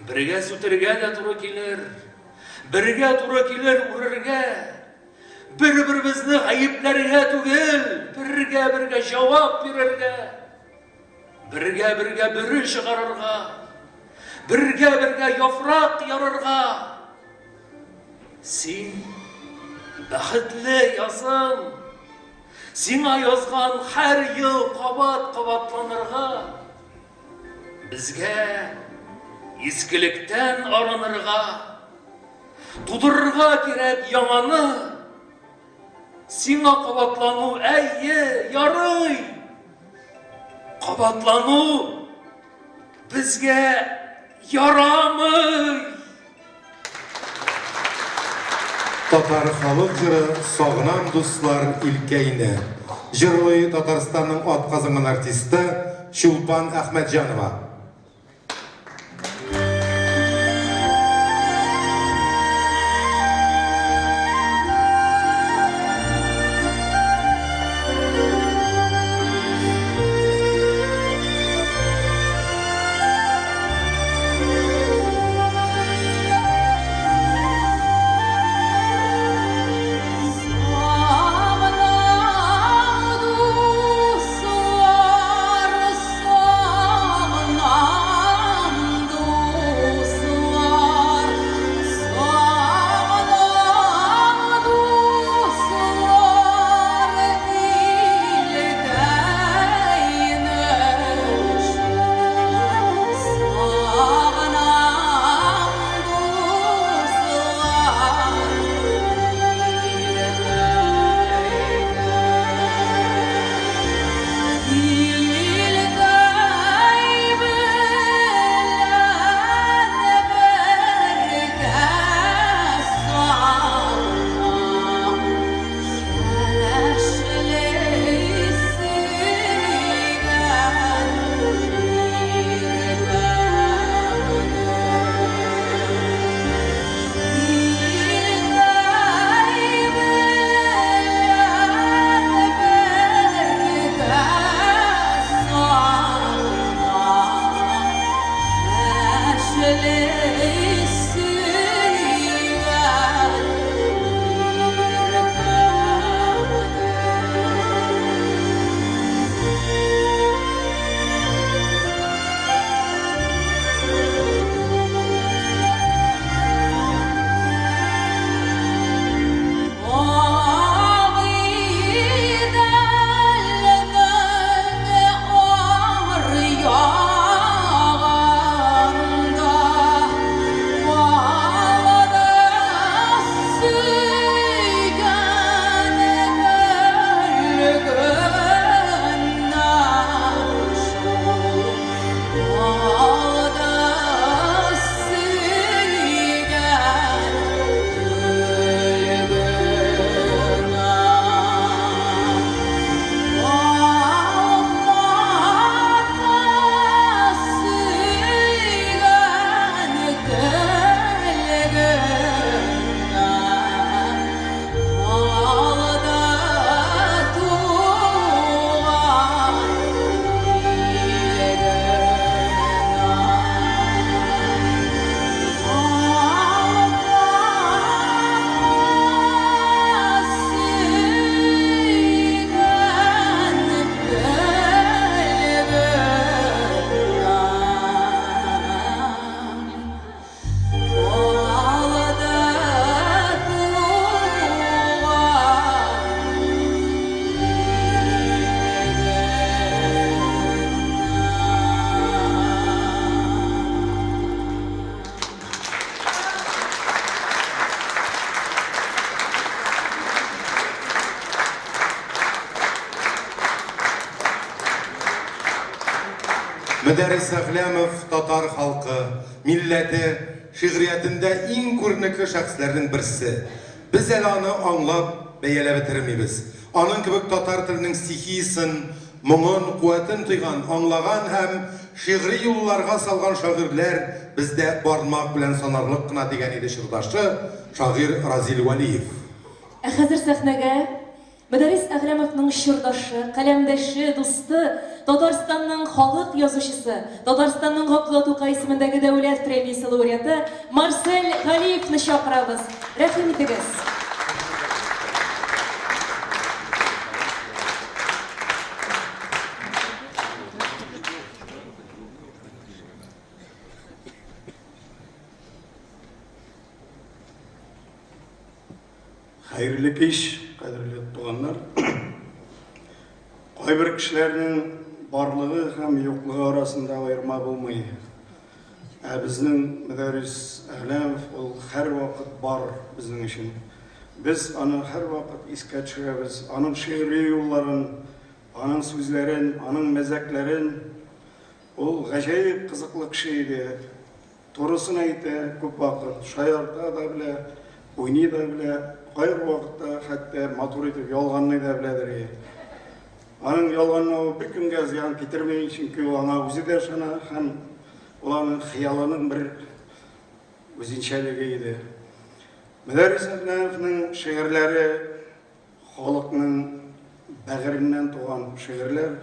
Бергә сүтергә дә туры килер, бергә туры килер үрергә. Бер-беребезне гаепләргә түгел, бергә-бергә җавап бирергә, бергә-бергә бөре чыгарырга, бергә-бергә яфрак ярырга. Син бәхетле язың, сиңа язган һәр ел кабат кабатланырга, безгә искелектән арынырга, тудырырга кирәк яңаны. Сиңа кабатлану, әйе, ярый. Кабатлану безгә ярамый. Татар халык җыры Сагынам дуслар илкәйне. Җырлый Татарстанның атказанган артисты Чулпан Әхмәтҗанова. Мөдәррис Әгъләмов татар халкы, милләте, шигъриятендә иң күренекле шәхесләрнең берсе. Без әле аны аңлап, бәяләп бетермибез. Аның кебек татар теленең стихиясен, моңын, куәтен тойган, аңлаган һәм шигъри юлларга салган шагыйрьләр бездә бармак белән санарлык кына, дигән иде чордашы, шагыйрь Разил Вәлиев. Ә хәзер сәхнәгә Мөдәррис Әгъләмовның чордашы, каләмдәше, дусты, Татарстанның халык язучысы, Татарстанның Габдулла Тукай исемендәге дәүләт премиясе лауреаты Марсель Галиевны чакырабыз. Рәхим итегез. Хәерле кич, кадерле туганнар. Кайбер кешеләрнең барлыгы һәм юклыгы арасында аерма булмый. Ә безнең Мөдәррис Әгъләмов ул һәрвакыт бар безнең өчен. Без аны һәрвакыт искә төшерәбез, аның шигъри юлларын, аның сүзләрен, аның мәзәкләрен. Ул гаҗәеп кызыклы кеше иде. Турысын әйтә, күп вакыт шаярта да белә, уйный да белә, кайбер вакытта хәтта матур итеп ялганлый да беләдер. Аның ялганлавы беркемгә зыян китерми, чөнки ул аңа үзе дә ышана һәм ул аның хыялының бер үзенчәлеге иде. Мөдәррис Әгъләмовның шигырьләре халыкның бәгыреннән туган шигырьләр,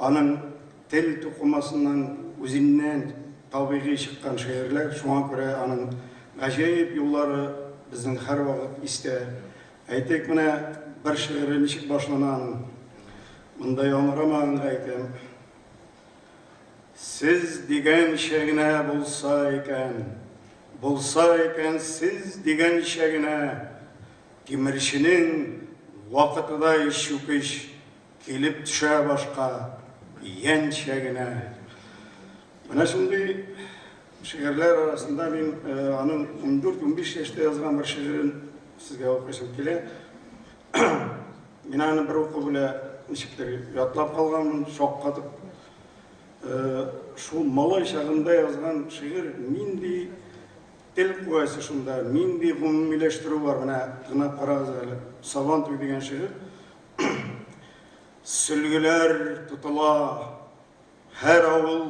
аның тел тукымасыннан үзеннән табигый чыккан шигырьләр, шуңа күрә аның гаҗәеп юллары безнең һәрвакыт истә. Әйтик, менә бер шигыре ничек башлана аның. Монда яңгырамаганга әйтәм. Сез дигәнчә генә булса икән, булса икән сез дигәнчә генә, тимерченең вакытыдай чүкеч килеп төшә башка янчә генә. Менә шундый шигырьләр арасында мин аның 14-15 яшьтә язган бер шигырен сезгә укыйсым килә. Мин аны бер уку белән ничектер ятлап калганмын, шаккатып. Шул малай чагында язган шигырь нинди тел куәсе шунда, нинди гомумиләштерү бар, менә тыңлап карагыз әле. Сабан туй дигән шигырь. Сөлгеләр тотыла, һәр авыл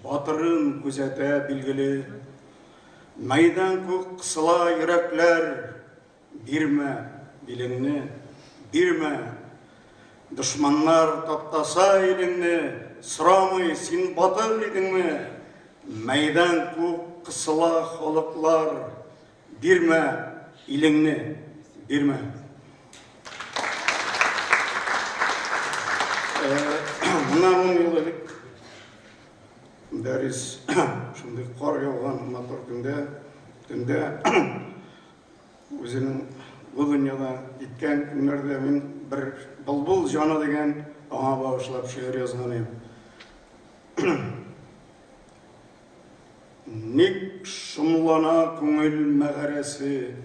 батырын күзәтә билгеле. Мәйдан күк кысыла йөрәкләр, бирмә билеңне, бирмә. Дошманнар таптаса илеңне, сорамый, син батыр идеңме? Мәйдан күк кысыла халыклар, бирмә илеңне, бирмә. Моннан 10 ел элек Дәрис шундый кар яуган матур көндә, төндә үзенең бу дөньяда киткән көннәрдә мин бер Былбыл җаны дигән аңа багышлап шигырь язган идем. Ник шомлана күңел мәгарәсе,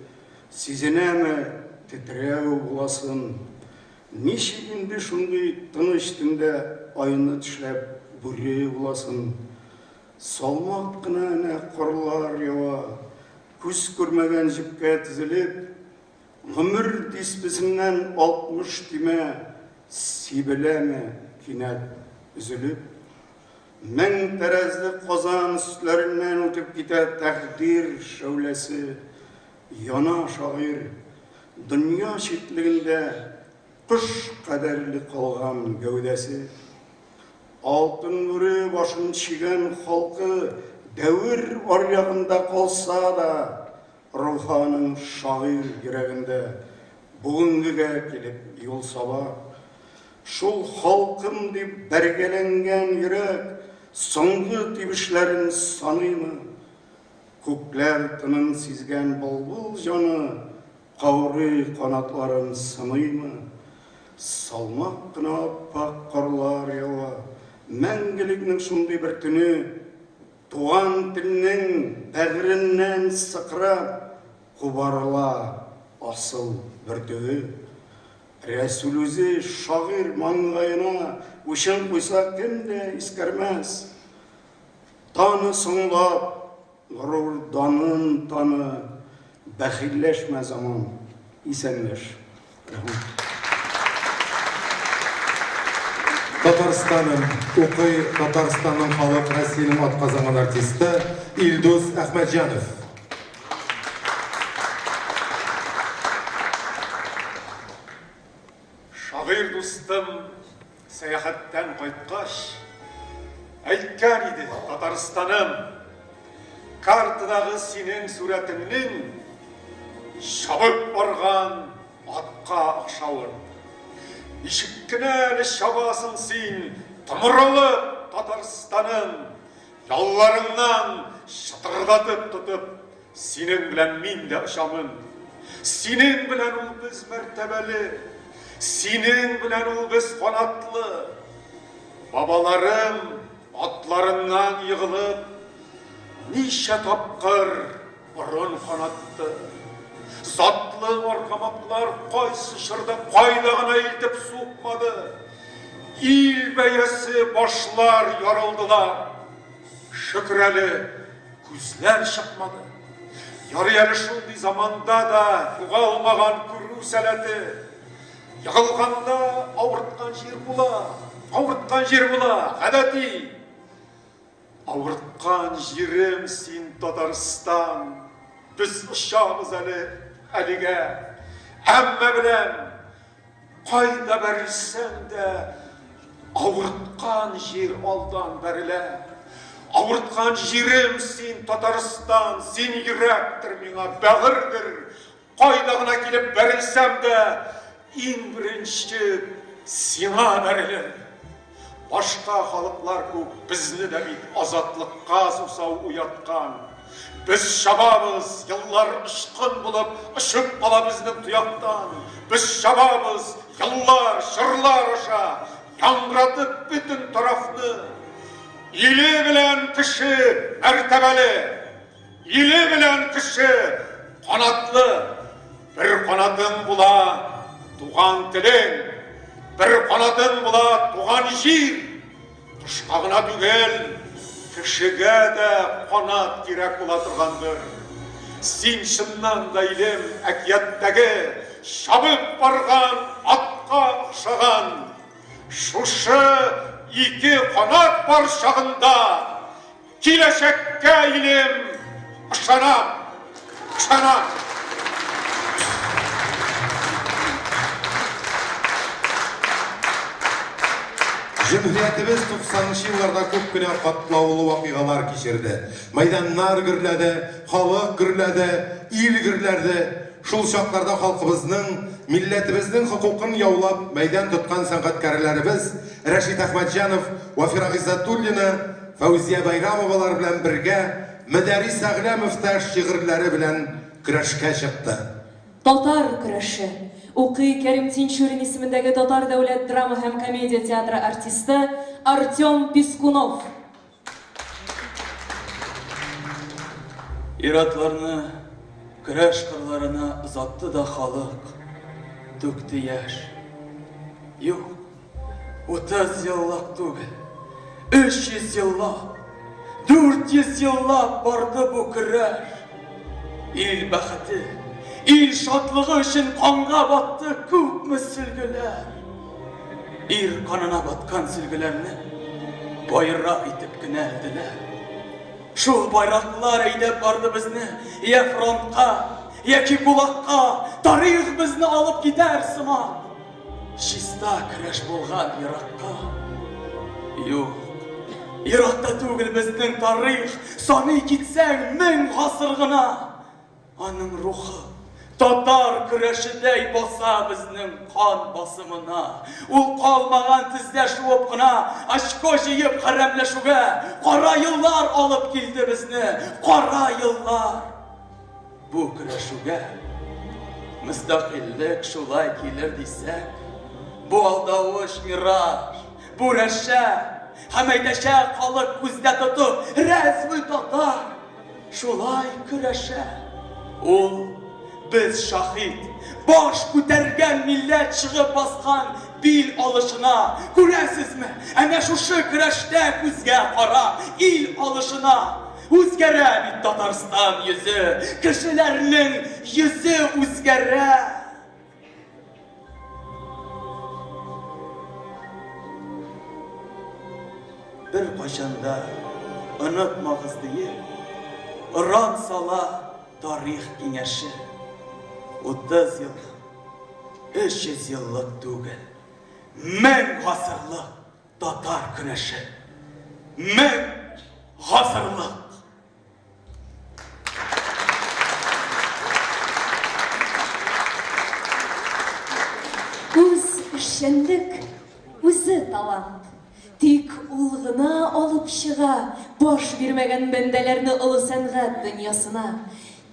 Сизенәме тетрәү буласын? Ничек инде шундый тыныч төндә Айны тешләп бүре буласын? Салмак кына әнә карлар ява, Күз күрмәгән җепкә тезелеп, Гомер дисбесеннән 60 төймә Сибеләме кинәт өзелеп? Мең тәрәзле Казан өсләреннән үтеп китә тәкъдир шәүләсе. Яна шагыйрь, дөнья читлегендә кош кадәрле калган гәүдәсе. Алтын бүре башын чигән халкы дәвер аръягында калса да, рухы аның шагыйрь йөрәгендә бүгенгегә килеп юл саба. Шул халкым дип бәргәләнгән йөрәк соңгы тибешләрен саныймы? Күкләр тынын сизгән былбыл җаны каурый канатларын сыныймы? Салмак кына ап-ак карлар ява, мәңгелекнең шундый бер төне, туган телнең бәгыреннән сыкрап кубарыла асыл бөртеге. Рәсүл үзе шагыйрь маңгаена учын куйса, кем дә искәрмәс. Таны соңлап, горур данын таны, бәхилләшмә заман, исәнләш. Рәхмәт. Татарстаным укый Татарстанның халык Россиянең атказанган артисты Илдус Әхмәтҗанов. Шагыйрь дустым сәяхәттән кайткач, әйткән иде, Татарстаным, картадагы синең сурәтеңнең чабып барган атка охшавын. Ничек кенә әле чабасың син, томырылып, Татарстаным, ялларыңнан чытырдатып тотып, синең белән мин дә очамын. Синең белән ул без мәртәбәле, синең белән ул без канатлы. Бабаларым атларыннан егылып, ничә тапкыр борын канатты. Затлы аргамаклар кайсы чорда кайда гына илтеп сукмады. Ил бәясе башлар ярылдылар. Шөкер әле, күзләр чыкмады. Ярый әле шундый заманда да югалмаган күрү сәләте. Егылганда авырткан җир була, авырткан җир була, гадәти. Авырткан җирем син, Татарстан. Без очабыз әле әлегә. Әмма беләм, кайда бәрелсәң дә, авырткан җир алдан бәрелә. Авырткан җирем син, Татарстан, син йөрәктер миңа, бәгырьдер. Кайда гына килеп бәрелсәм дә, иң беренче сиңа бәрелер. Башка халыклар күк безне дә бит азатлыкка сусау уяткан. Без чабабыз, еллар очкын булып очып кала безнең тояктан. Без чабабыз, еллар, чорлар аша, яңгыратып бөтен тарафны. Иле белән кеше мәртәбәле, Иле белән кеше канатлы. Бер канатың була туган телең, бер канатың була туган җир. Кошка гына түгел, кешегә дә канат кирәк була торгандыр. Син чыннан да, илем, әкияттәге чабып барган атка охшаган. Шушы ике канат бар чагында Киләчәккә, илем, ышанам, ышанам. Җөмһүриятебез 90 нчы елларда күп кенә катлаулы вакыйгалар кичерде. Мәйданнар гөрләде, халык гөрләде, ил гөрләде. Шул чакларда халкыбызның, милләтебезнең хокукын яулап мәйдан тоткан сәнгатькәрләребез Рәшит Әхмәтҗанов, Вафира Гыйззәтуллина, Фәүзия Байрамовалар белән бергә Мөдәррис Әгъләмов та шигырьләре белән көрәшкә чыкты. Татар көрәше. Укый Кәрим Тинчурин исемендәге Татар дәүләт драма һәм комедия театры артисты Артем Пискунов. Ир-атларны көрәш кырларына озатты да халык түкте яшь. Юк, 30 еллык түгел, 300 еллап, 400 еллап барды бу көрәш. Ил бәхете, ил шатлыгы өчен канга батты күпме сөлгеләр. Ир канына баткан сөлгеләрне байрак итеп кенә элделәр. Шул байраклар әйдәп барды безне я фронтка, яки кулакка, тарих безне алып китәр сыман. Чиста көрәш булган еракка. Юк, еракта түгел безнең тарих, саный китсәң, 1000 гасыр гына. Аның рухы татар көрәшедәй баса безнең кан басымына. Ул калмаган тездә шуып кына, очко җыеп хәрәмләшүгә. Кара еллар алып килде безне, кара еллар. Бу көрәшүгә мөстәкыйльлек шулай килер дисәк, бу алдавыч мираж, бу рәшә һәм әйтәчәк халык күздә тотып, рәзме татар шулай көрәшә? Ул без шаһит, баш күтәргән милләт чыгып баскан бил алышына, күрәсезме, әнә шушы көрәштә күзгә карап, ил алышына. Үзгәрә бит Татарстан йөзе, кешеләрнең йөзе үзгәрә. Бер кайчан да онытмагыз диеп, оран сала тарих киңәше. 30 еллык, 300 еллык түгел, 1000 гасырлык татар көрәше. 1000 гасырлык. Үз эшчәнлек, үзе талант. Тик ул гына алып чыга баш бирмәгән бәндәләрне олы сәнгать дөньясына.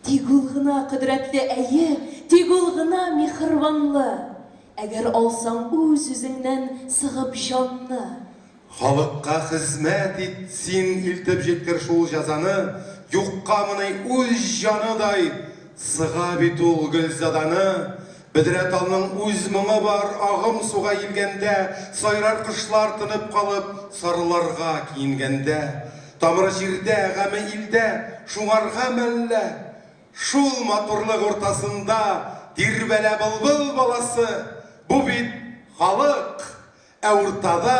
Тик ул гына кодрәтле, әйе, тик ул гына миһербанлы. Әгәр алсаң үз-үзеңнән сыгып җанны. Халыкка хезмәт ит, син илтеп җиткер шул җәзаны, юккамыни үз җаныдай сыга бит ул Гөлзаданы. Бөдрә талның үз моңы бар, агым суга иелгәндә, сайрар кошлар тынып калып, сарыларга киенгәндә. Тамыры җирдә, гаме илдә, шуңарга мәллә? Шул матурлык уртасында тирбәлә былбыл баласы, бу бит халык! Ә уртада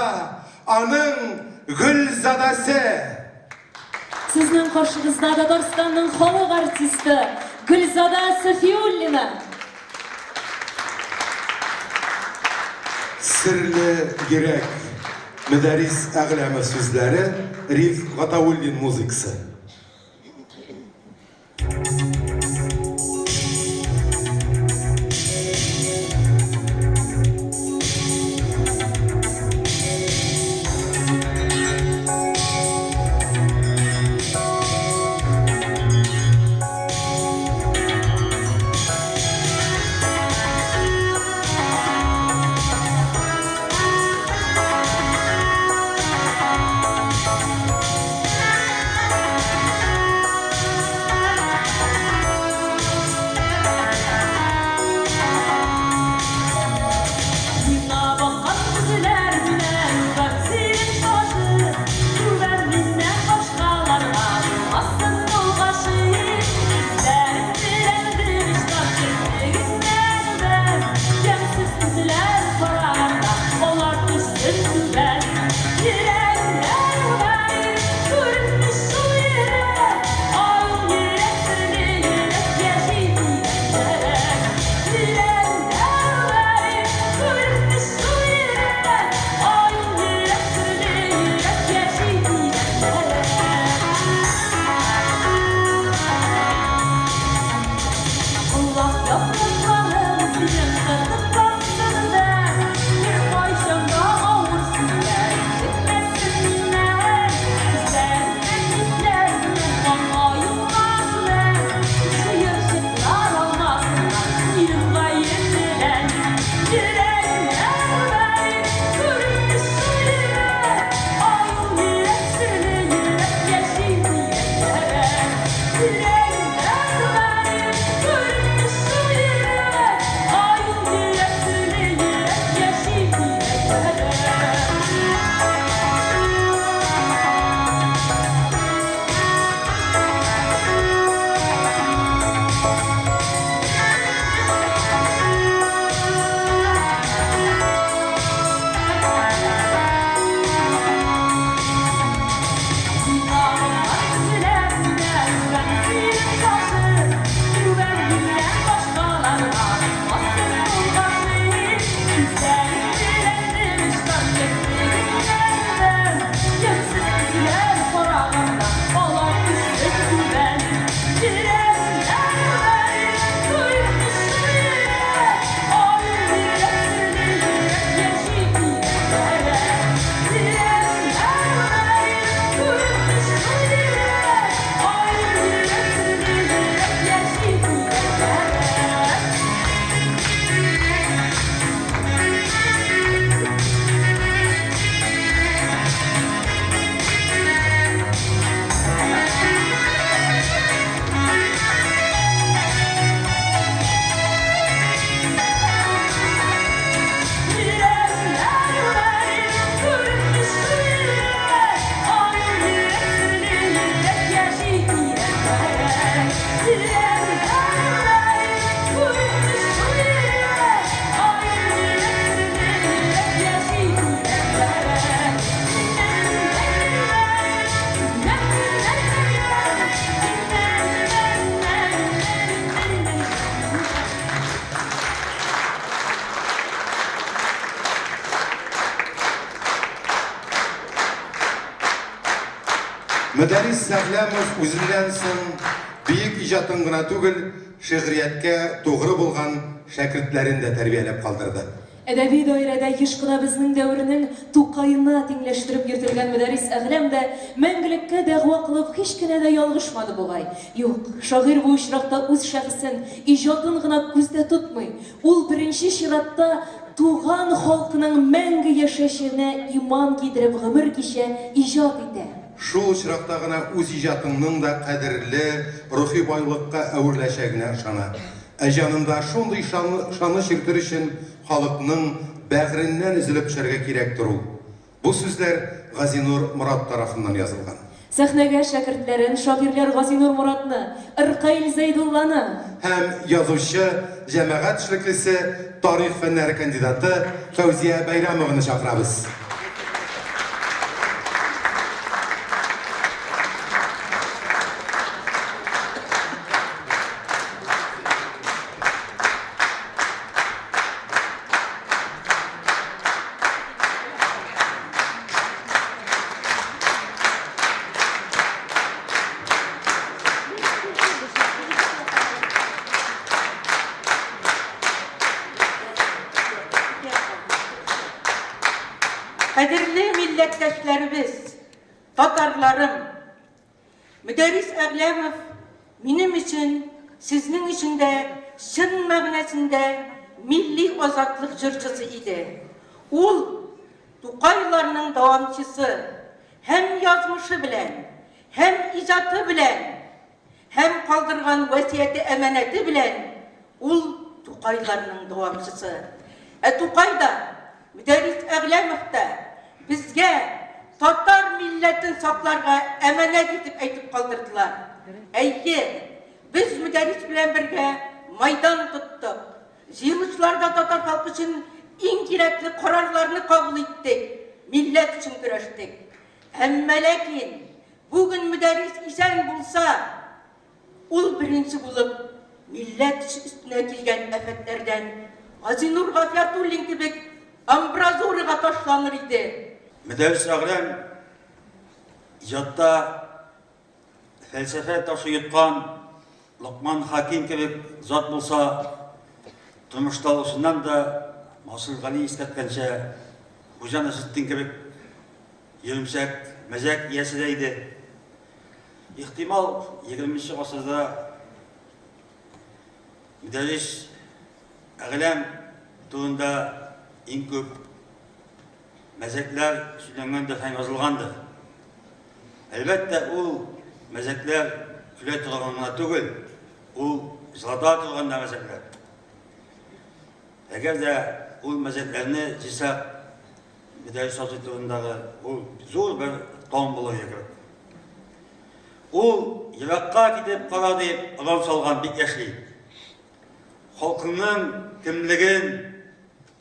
аның Гөлзадәсе! Сезнең каршыгызда Татарстанның халык артисты Гөлзада Сафиуллина! Серле йөрәк, Мөдәррис Әгъләмов сүзләре, Риф Гатауллин музыкасы. Миңа баккан күзләр белән үбәм синең башы, Түбән миннән башкаларга булмасын ул гашыйк. Күзләрең белән берочтан керфегеңнән үбәм, Ямьсез күзләр караганда алар төшсен түбән. Йөрәгемнән үбәм, күренми шул йөрәк, Ай ул йөрәк серле йөрәк яши тирәндәрәк. Йөрәгемнән үбәм, күренми шул йөрәк, Ай ул йөрәк серле йөрәк яши тирәндәрәк. Колак яфракларым синең кытыклансын да, Беркайчан да авыр сүзләр ишетмәсен миннән. Күзләреңнән хисләреңнән канга юлмасыннар, Җыерчыклар алмасыннар минем гаеп белән. Йөрәгемнән үбәм, күренми шул йөрәк, Ай ул йөрәк серле йөрәк яши тирәндәрәк. Йөрәгемнән үбәм, күренми шул йөрәк, Ай ул йөрәк серле йөрәк яши тирәндәрәк. Миңа баккан күзләр белән үбәм синең башы, Түбән миннән башкаларга булмасын ул гашыйк. Күзләрең белән берочтан керфегеңнән үбәм, Ямьсез күзләр караганда алар төшсен түбән. Йөрәгемнән үбәм, күренми шул йөрәк, Ай ул йөрәк серле йөрәк яши тирәндәрәк. Йөрәгемнән үбәм, күренми шул йөрәк, Ай ул йөрәк серле йөрәк яши тирәндәрәк. Йөрәгемнән үбәм, күренми шул йөрәк, Ай ул йөрәк серле йөрәк яши тирәндәрәк. Йөрәгемнән үбәм, күренми шул йөрәк, Ай ул йөрәк серле йөрәк яши тирәндәрәк. Мөдәррис Әгъләмов үзеннән соң бөек иҗатын гына түгел, шигърияткә тугры булган шәкертләрен дә тәрбияләп калдырды. Әдәби даирәдә еш кына безнең дәвернең Тукаена тиңләштереп йөртелгән Мөдәррис Әгъләм дә мәңгелеккә дәгъва кылып һич кенә дә ялгышмады бугай. Юк, шагыйрь бу очракта үз шәхесен, иҗатын гына күздә тотмый. Ул беренче чиратта туган халкының мәңге яшәчәгенә иман китереп гомер кичә, иҗат итә. Шул очракта гына үз иҗатыңның да кадерле рухи байлыкка әвереләчәгенә ышана. Ә җанында шундый ышаныч йөртер өчен халыкның бәгыреннән өзелеп төшәргә кирәктер ул. Бу сүзләр Газинур Морат тарафыннан язылган. Сәхнәгә шәкертләрен, шагыйрьләр Газинур Моратны, Ркаил Зәйдулланы. Һәм язучы, җәмәгать эшлеклесе, тарих фәннәре кандидаты Фәүзия Бәйрәмованы чакырабыз. Кадерле милләттәшләребез, татарларым! Мөдәррис Әгъләмов минем өчен, сезнең өчен дә чын мәгънәсендә милли азатлык җырчысы иде. Ул, Тукайларның дәвамчысы, һәм язмышы белән, һәм иҗаты белән, һәм калдырган васыяте-әманәте белән ул Тукайларның дәвамчысы. Ә Тукай да, Мөдәррис Әгъләмов та безгә татар милләтен сакларга әманәт итеп әйтеп калдырдылар. Әйе, без Мөдәррис белән бергә майдан тоттык, җыелышларда татар халкы өчен иң кирәкле карарларны кабул иттек, милләт өчен көрәштек. Әмма ләкин бүген Мөдәррис исән булса, Ул беренче булып милләт өстенә килгән афәтләрдән Газинур Гафиятуллин кебек амбразурага ташланыр иде. Мөдәррис Әгъләм иҗатта фәлсәфә ташы йоткан Локман Хаким кебек зат булса, тормышта ул чыннан да Масур Гали искәрткәнчә, Хуҗа Насретдин кебек йөремсәк, мәзәк иясе дә иде. Ихтимал, егерменче гасырда Мөдәррис Әгъләм турында иң күп мәзәкләр сөйләнгәндер һәм язылгандыр. Әлбәттә, ул мәзәкләр көлә торган гына түгел, ул җылата торган да мәзәкләр. Әгәр дә ул мәзәкләрне җыйсак, Мөдәррис абзый турындагы ул зур бер том булыр иде кебек. Ул еракка китеп кара дип оран салган бик яшьли. Халкыңның кемлеген,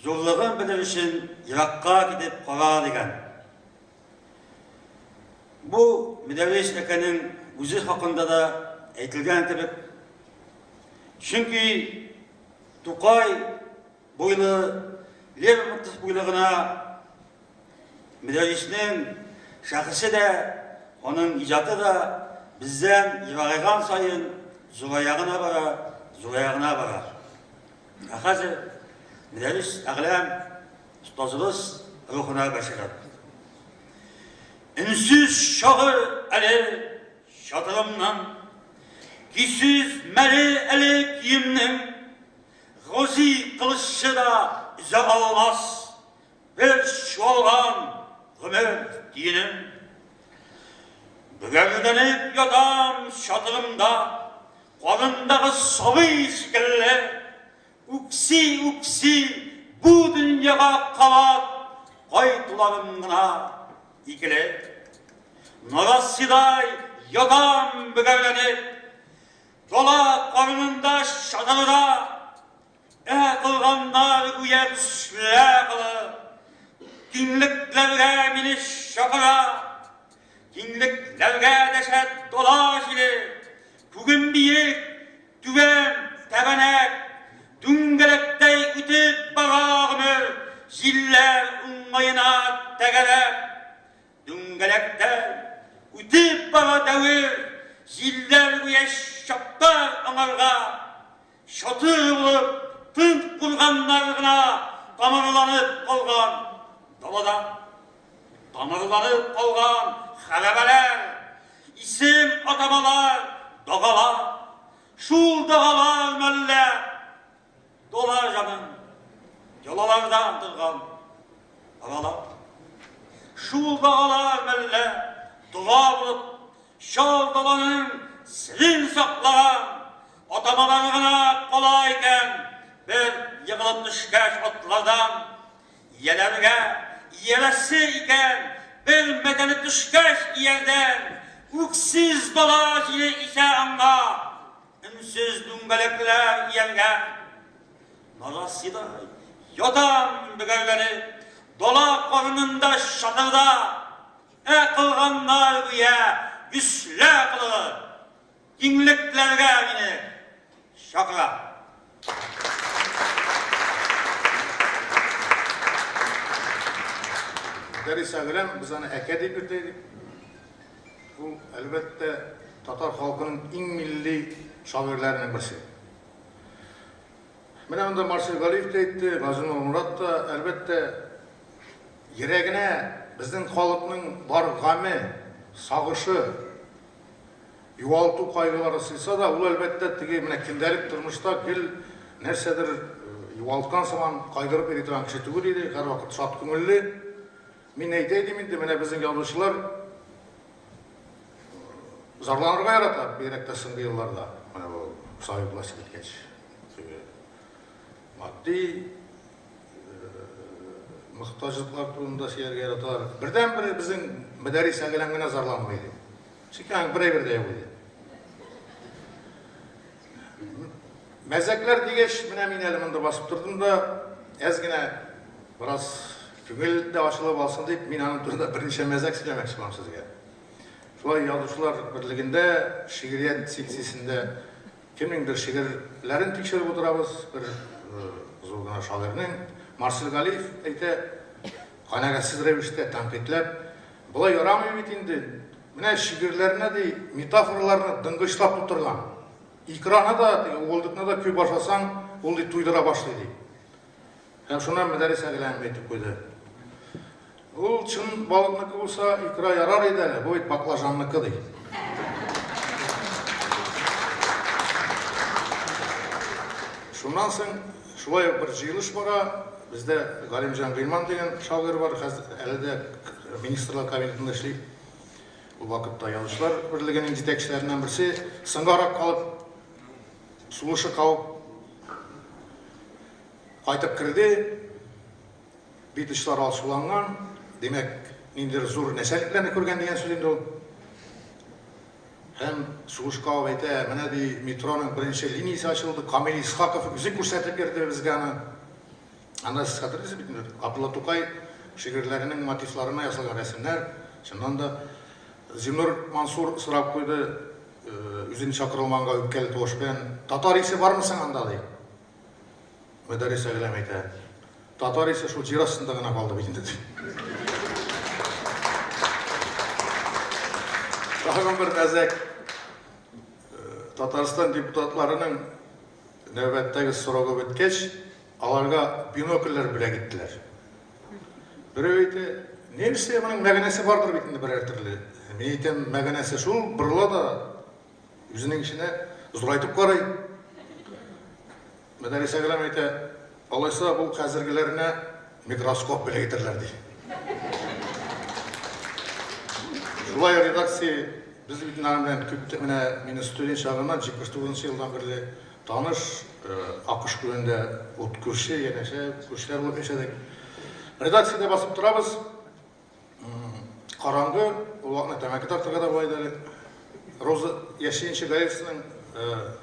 зурлыгын белер өчен еракка китеп кара дигән. Бу Мөдәррис әкәнең үзе хакында да әйтелгән кебек. Чөнки Тукай буйлы, Лермонтов буйлы гына Мөдәрриснең шәхесе дә, аның иҗаты да бездән ерагайган саен зурая гына бара, зурая гына бара. Ә хәзер Мөдәррис Әгъләм остазыбыз рухына бәшәрәт. Өнсез шагыйрь әле чатырымның, көйсез мәле әле көемнең, Гази кылыччы да өзә алмас бер чуалган гомер төенен. Бөгәрләнеп ятам чатырымда, карындагы сабый шикелле, үкси-үкси бу дөньяга кабат кайтуларым гына икеле. Нарасыйдай ятам бөгәрләнеп, Бала карынында чатырда, Ә кылганнар гүя төслә кылып, Киңлекләргә мине чакыра. Киңлекләргә дәшә дала җиле, Күгем биек, түбәм тәбәнәк, Түңгәләктәй үтеп бара гомер, Җилләр уңаена тәгәрәп. Дүңгәләктә үтеп бара дәвер, Җилләр гүя чаптар аңарга. Чатыр булып тын курганнар гына Тамырланып калган далада. Тамырланып калган хәрабәләр, исем атамалар, дагалар. Шул дагалар мәллә дала җаның ялалардан торган аралар. Шул дагалар мәллә дога булып чал даланың серен саклаган атамалар гына кала икән бер егылып төшкәч атлардан ияләргә ияләсе икән бер мәтәлеп төшкәч иярдән үксез дала җиле исә аңа өнсез дүңгәләкләр ияргән. Нарасыйдай ятам бөгәрләнеп дала карынында чатырда, ә кылганнар гүя гөслә кылыгы киңлекләргә мине чакыра. Мөдәррис Әгъләм, без аны әкә дип йөртә идек. Ул, әлбәттә, татар халкының иң милли шагыйрьләренең берсе. Менә монда Марсель Галиев тә әйтте, Газинур Морат та, әлбәттә, йөрәгенә безнең халыкның бар гаме, сагышы, югалту кайгылары сыйса да, ул, әлбәттә, теге менә көндәлек тормышта гел нәрсәдер югалткан сыман кайгырып йөри торган кеше түгел иде, һәрвакыт шат күңелле. Мин әйтә идем инде, менә безнең язучылар зарланырга ярата, бигрәк тә соңгы елларда, менә бу совет власте беткәч. Матди мохтаҗлыклар турында сөйләргә яраталар. Бердән-бер безнең Мөдәррис Әгъләм генә зарланмый иде. Чөнки аның бер әйбер дә юк иде. Мәзәкләр дигәч, менә мин әле монда басып тордым да, әз генә бераз күңел дә ачылып алсын дип, мин аның турында берничә мәзәк сөйләмәкче булам сезгә. Шулай язучылар берлегендә, шигърият секциясендә кемнеңдер шигырьләрен тикшереп утырабыз, бер зур гына шагыйрьнең, Марсель Галиев әйтә, канәгатьсез рәвештә тәнкыйтьләп, болай ярамый бит инде, менә шигырьләренә ди, метафораларны дыңгычлап тутырган. Икраны да, теге уылдыкны да күп ашасаң, ул ди туйдыра башлый ди. Һәм шуннан Мөдәррис Әгъләмов әйтеп куйды. Ул чын балыкныкы булса, икра ярар иде әле, бу бит баклажанныкы ди. Шуннан соң шулай ук бер җыелыш бара. Бездә Галимҗан Гыйльман дигән шагыйрь бар, хәзер әле дә министрлар кабинетында эшли. Ул вакытта язучылар берлегенең җитәкчеләреннән берсе соңгарак калып, сулышы кабып кайтып керде. Бит очлары алсуланган, димәк, ниндидер зур нәчәлникләрне күргән дигән сүз инде ул. Һәм сулыш кабып әйтә, менә ди, метроның беренче линиясе ачылды, Камил Исхаков үзе күрсәтеп йөрде безгә аны. Анда сез хәтерлисез бит инде, Габдулла Тукай шигырьләренең мотивларына ясалган рәсемнәр. Чыннан да, Зиннур Мансур сорап куйды, үзен чакырылмаганга үпкәле тавыш белән, Татар исе бармы соң анда, ди. Мөдәррис Әгъләм әйтә, Татар исе шул җир астында гына калды бит инде, ди. Тагын бер мәзәк. Татарстан депутатларының нәүбәттәге срогы беткәч, аларга бинокльләр бүләк иттеләр. Берәү әйтә, нәрсә моның мәгънәсе бардыр бит инде берәр төрле. Мин әйтәм, мәгънәсе шул, борыла да үзенең эченә зурайтып карый. Мөдәррис Әгъләм әйтә, алайса бу хәзергеләренә микроскоп бүләк итәрләр, ди. Шулай редакция без бит аның белән күп менә мине студент чагыннан 79 нчы елдан бирле таныш, Акыш күлендә ут күрше, янәшә күршеләр булып яшәдек. Редакциядә басып торабыз. Караңгы, ул вакытны тәмәке тартырга да була иде әле. Роза Яшенче газетасының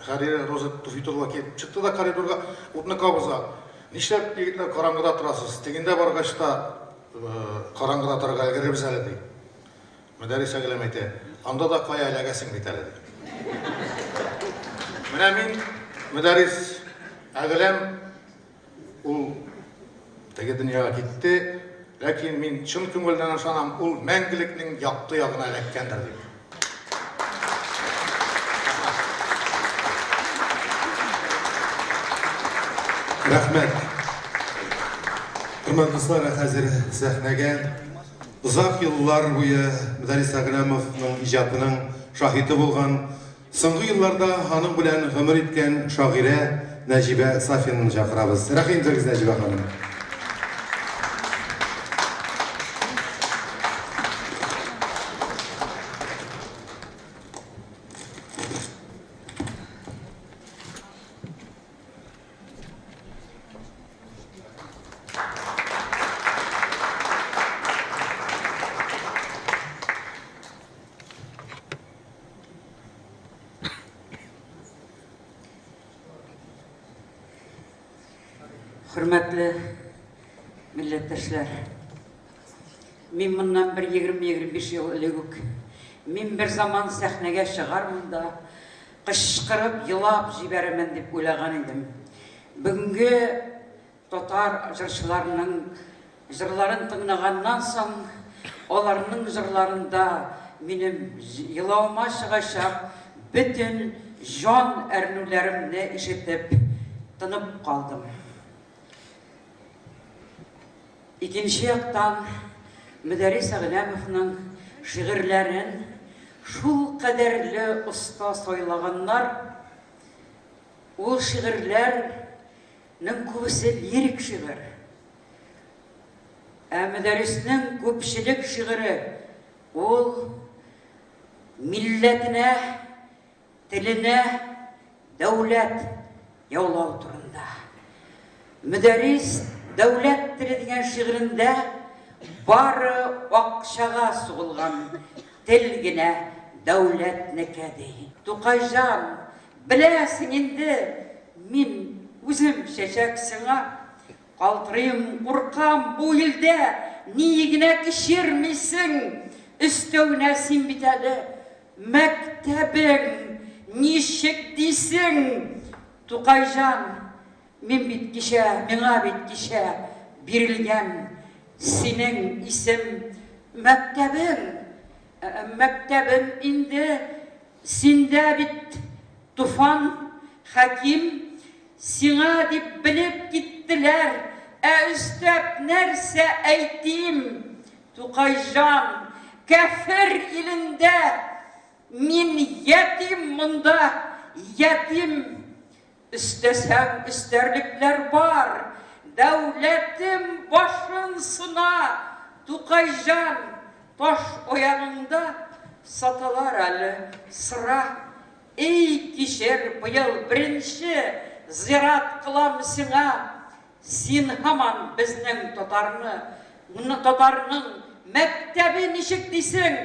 хәррире Роза Туфитулова килеп чыкты да коридорга, утны кабыза. Нишләп, егетләр, караңгыда торасыз? Тегендә баргач та караңгыда торырга өлгерербез әле, ди. Мөдәррис Әгъләм әйтә, анда да кая эләгәсең бит әле, ди. Менә мин, Мөдәррис Әгъләм, ул теге дөньяга китте, ләкин мин чын күңелдән ышанам, ул мәңгелекнең якты ягына эләккәндер дип. Рәхмәт. Хөрмәтле дуслар, ә хәзер сәхнәгә озак еллар буе Мөдәррис Әгъләмовның иҗатының шаһиты булган, соңгы елларда аның белән гомер иткән шагыйрә Нәҗибә Сафинаны чакырабыз. Рәхим итегез, Нәҗибә ханым. Хөрмәтле милләттәшләр, мин моннан бер 20-25 ел элек үк мин бер заман сәхнәгә чыгармын да, кычкырып елап җибәрермен дип уйлаган идем. Бүгенге татар җырчыларының җырларын тыңлаганнан соң, аларның җырларында минем елавыма чыгачак бөтен җан әрнүләремне ишетеп, тынып калдым. Икенче яктан, Мөдәррис Әгъләмовның шигырьләрен шул кадәрле оста сайлаганнар, ул шигырьләрнең күбесе лирик шигырь. Ә Мөдәрриснең күпчелек шигыре ул милләтенә, теленә дәүләт яулау турында. Мөдәррис Дәүләт теле дигән шигырендә бары акчага сугылган тел генә дәүләтнеке ди. Тукайҗан, беләсең инде, мин үзем чәчәк сиңа. Калтырыйм, куркам, бу илдә ни генә кичермисең. Өстәвенә син бит әле мәктәбең ничек дисең? Тукайҗан, мин бит кичә, миңа бит кичә бирелгән синең исем мәктәбең. Мәктәбем инде синдә бит Туфан Хәким сиңа дип белеп киттеләр, ә өстәп нәрсә әйтим, Тукайҗан, кяфер илендә мин ятим монда, ятим. Өстәсәң өстәрлекләр бар, дәүләтем башын сона, Тукайҗан, таш аягыңда саталар әле сыра. Эй, кичер, быел беренче зират кылам сиңа, син һаман безнең татарны, татарның мәктәбе ничек дисең,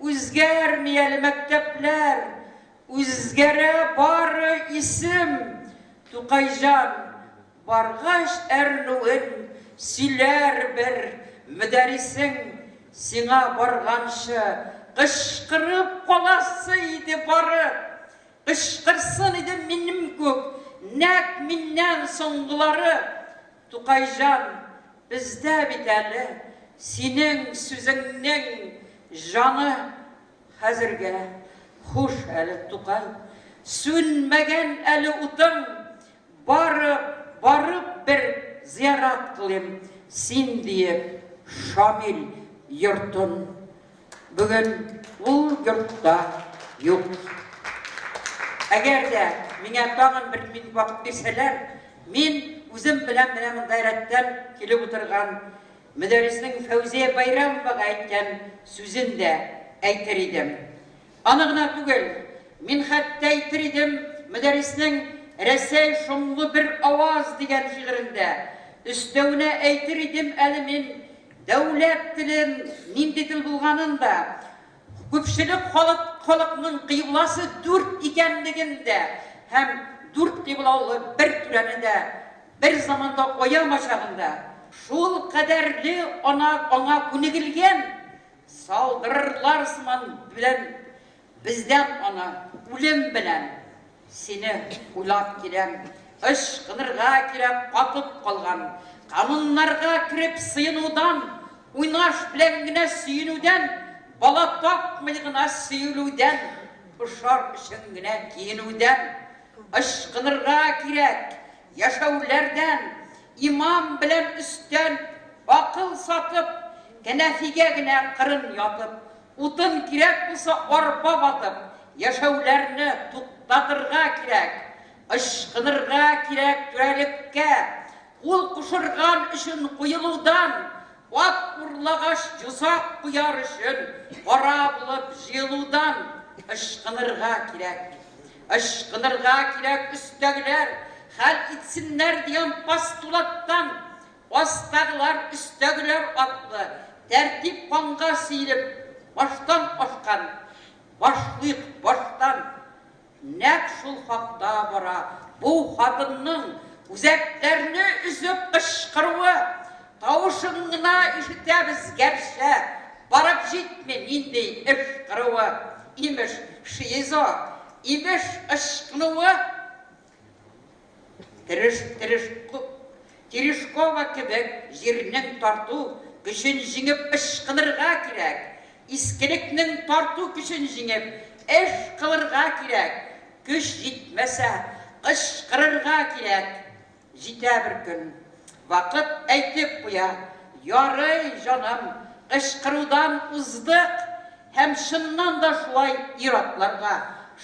үзгәрми әле мәктәпләр, үзгәрә бары исем. Тукайҗан, баргач әрнүен сөйләр бер мөдәррисең, сиңа барганчы кычкырып каласы иде бары, кычкырсын иде минем күк, нәкъ миннән соңгылары. Тукайҗан, бездә бит әле синең сүзеңнең җаны. Хәзергә хуш әле, Тукай, сүнмәгән әле утың, бары барып бер зиярат кылыйм син диеп Шамил йортын. Бүген ул йортта юк. Әгәр дә миңа тагын бер минут вакыт бирсәләр, мин үзем белән менә монда рәттән килеп утырган Мөдәрриснең Фәүзия Байрамовага әйткән сүзен дә әйтер идем. Аны гына түгел, мин хәтта әйтер идем Мөдәрриснең Рәсәй шомлы бер аваз дигән шигырендә. Өстәвенә әйтер идем әле мин дәүләт телен нинди тел булганын да, күпчелек халык халыкның кыйбласы дүрт икәнлеген дә һәм дүрт кыйблаулы бер түрәне дә бер заманда аямачагын да, шул кадәрле ана аңа күнегелгән салдырырлар сыман белән бездән аны үлем белән сине уйлап киләм. Ычкынырга кирәк катып калган кануннарга кереп сыенудан, уйнаш белән генә сөенүдән, бала тапмый гына сөелүдән, ошар өчен генә киенүдән. Ычкынырга кирәк яшәүләрдән, имам белән өстән Акыл сатып, кәнәфигә генә кырын ятып, утын кирәк булса арпа ватып, яшәүләрне туктатырга кирәк. Ычкынырга кирәк түрәлеккә, кул кушырган өчен куелудан, ат урлагач йозак куяр өчен кара булып җыелудан ычкынырга кирәк. Ычкынырга кирәк өстәгеләр, хәл итсеннәр дигән постулаттан, астагылар өстәгеләр атлы, тәртип канга сөелеп, баштан ашкан, башлыйк баштан. Нәкъ шул хакта бара бу хатынның үзәкләрне өзеп кычкыруы. Тавышын гына ишетәбез гәрчә, барып җитми нинди эш кыруы. Имеш, шизо, имеш, ычкынуы. Тырыш, тырыш, Терешкова кебек җирнең тарту көчен җиңеп ычкынырга кирәк. Искелекнең тарту көчен җиңеп, эш кылырга кирәк. Көч җитмәсә, кычкырырга кирәк. Җитә бер көн. Вакыт әйтеп куя, Ярый, җаным, кычкырудан уздык. Һәм чыннан да шулай ир-атларга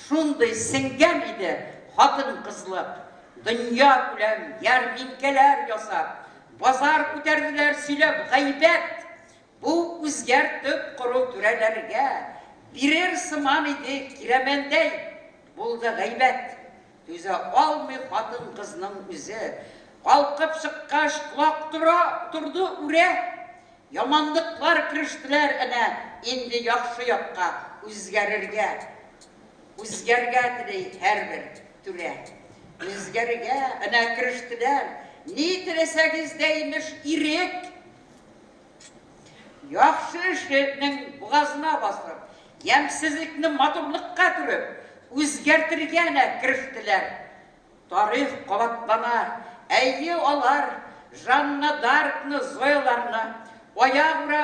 шундый сеңгән иде хатын-кызлык. Дөньякүләм ярминкәләр ясап, базар күтәрделәр сөйләп гайбәт. Бу үзгәртеп кору түрәләргә бирер сыман иде кирәмәндәй булды гайбәт. Түзә алмый хатын-кызның үзе. Калкып чыккач, колак тора, торды үрә. Яманлыклар керештеләр әнә инде яхшы якка үзгәрергә. Үзгәргә тели һәрбер түрә. Үзгәрергә әнә керештеләр. Ни теләсәгез дә, имеш, ирек. Яхшы эшнең бугазына басып, ямьсезлекне матурлыкка төреп, үзгәртергә әнә керештеләр. Тарих кабатлана. Әйе, алар Жанна д'Аркны, Зояларны аягүрә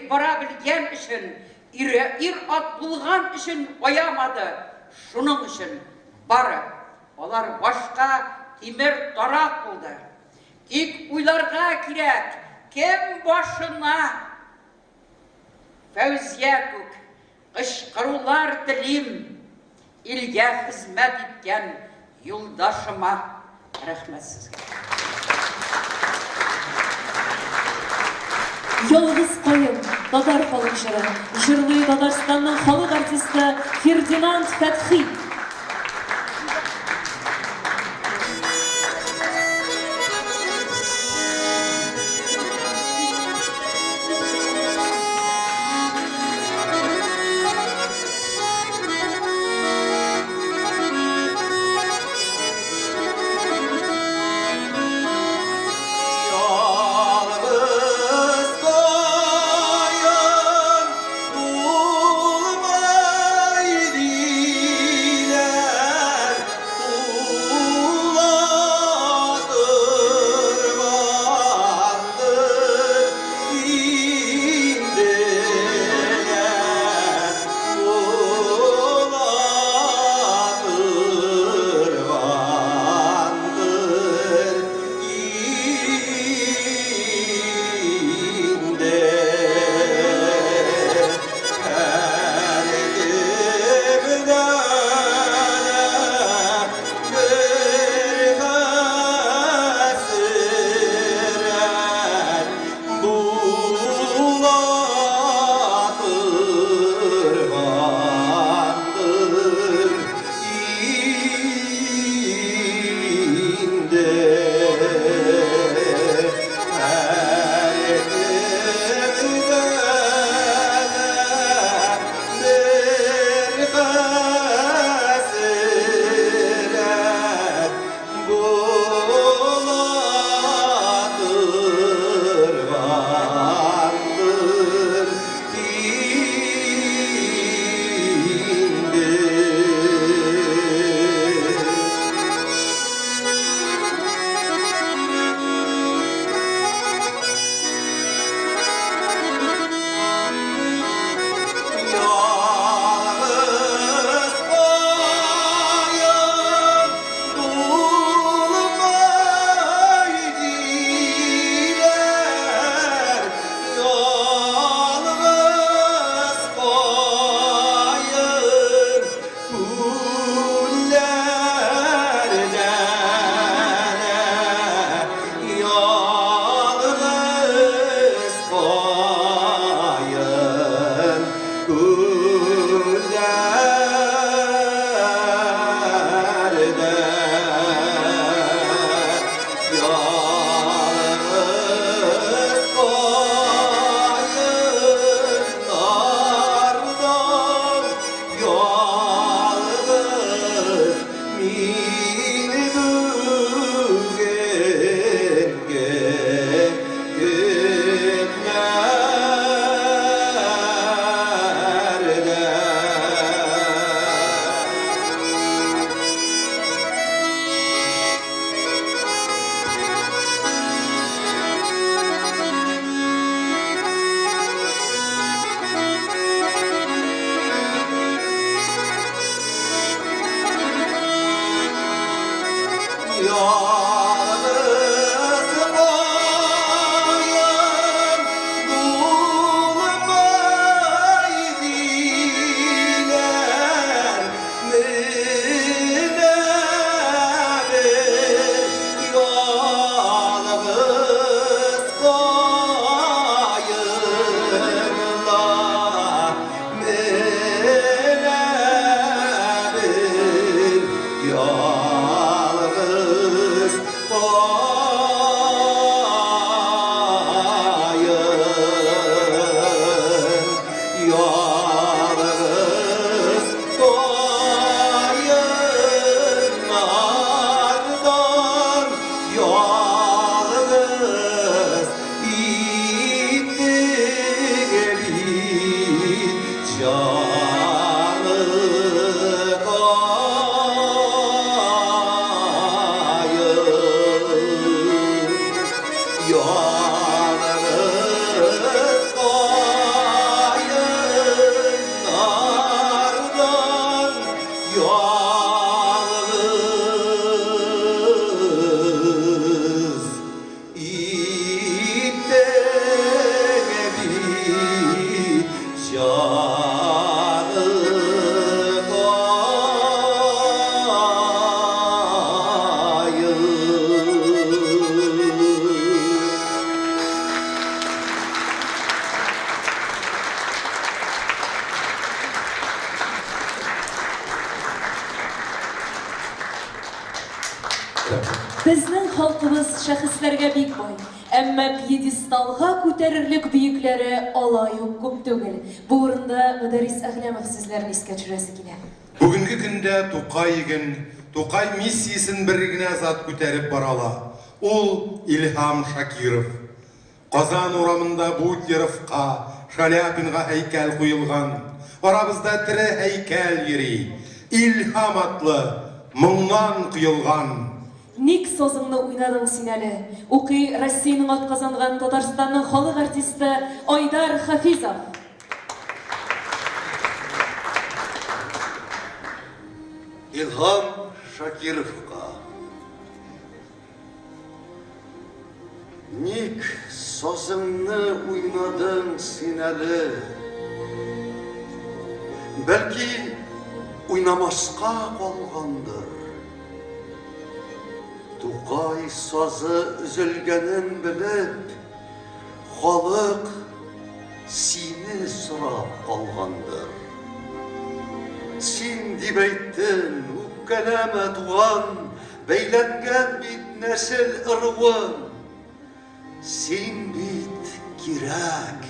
бара белгән өчен, ир-ат булган өчен аямады. Шуның өчен бары алар башка тимер тарак булды. Тик уйларга кирәк, кем башына Фәүзия күк кычкырулар телим илгә хезмәт иткән юлдашыма. Рәхмәт сезгә. Ялгыз каен, татар халык җыры. Җырлый Татарстанның халык артисты Фердинанд Фәтхи. Ялгыз каен булмай ди. Ялгыз каен булмай диләр, менә бер ялгыз каеннар, менә бер ялгыз каен, ялгыз каеннардан ялгыз иттек бит җаны каен. Ялгыз каеннардан ялгыз иттек бит җаны каен. Безнең халкыбыз шәхесләргә бик бай, әмма пьедесталга күтәрерлек бөекләре алай ук күп түгел. Бу урында Мөдәррис Әгъләмов сүзләрен искә төшерәсе килә. Бүгенге көндә Тукай йөген, Тукай миссиясен бер генә зат күтәреп бара ала. Ул Илһам Шакиров. Казан урамында Бутлеровка, Шаляпинга һәйкәл куелган. Арабызда тере һәйкәл йөри. Илһам атлы, моңнан коелган. Ник сазыңны уйнадың син әле? Укый Россиянең атказанган Татарстанның халык артисты Айдар Хафизов. Илһам Шакировка. Ник сазыңны уйнадың син әле? Бәлки уйнамаска калгандыр. Тукай сазы өзелгәнен белеп, халык сине сорап калгандыр. Син дип әйттең, үпкәләмә, туган, бәйләнгән бит нәсел ыруың. Син бит кирәк.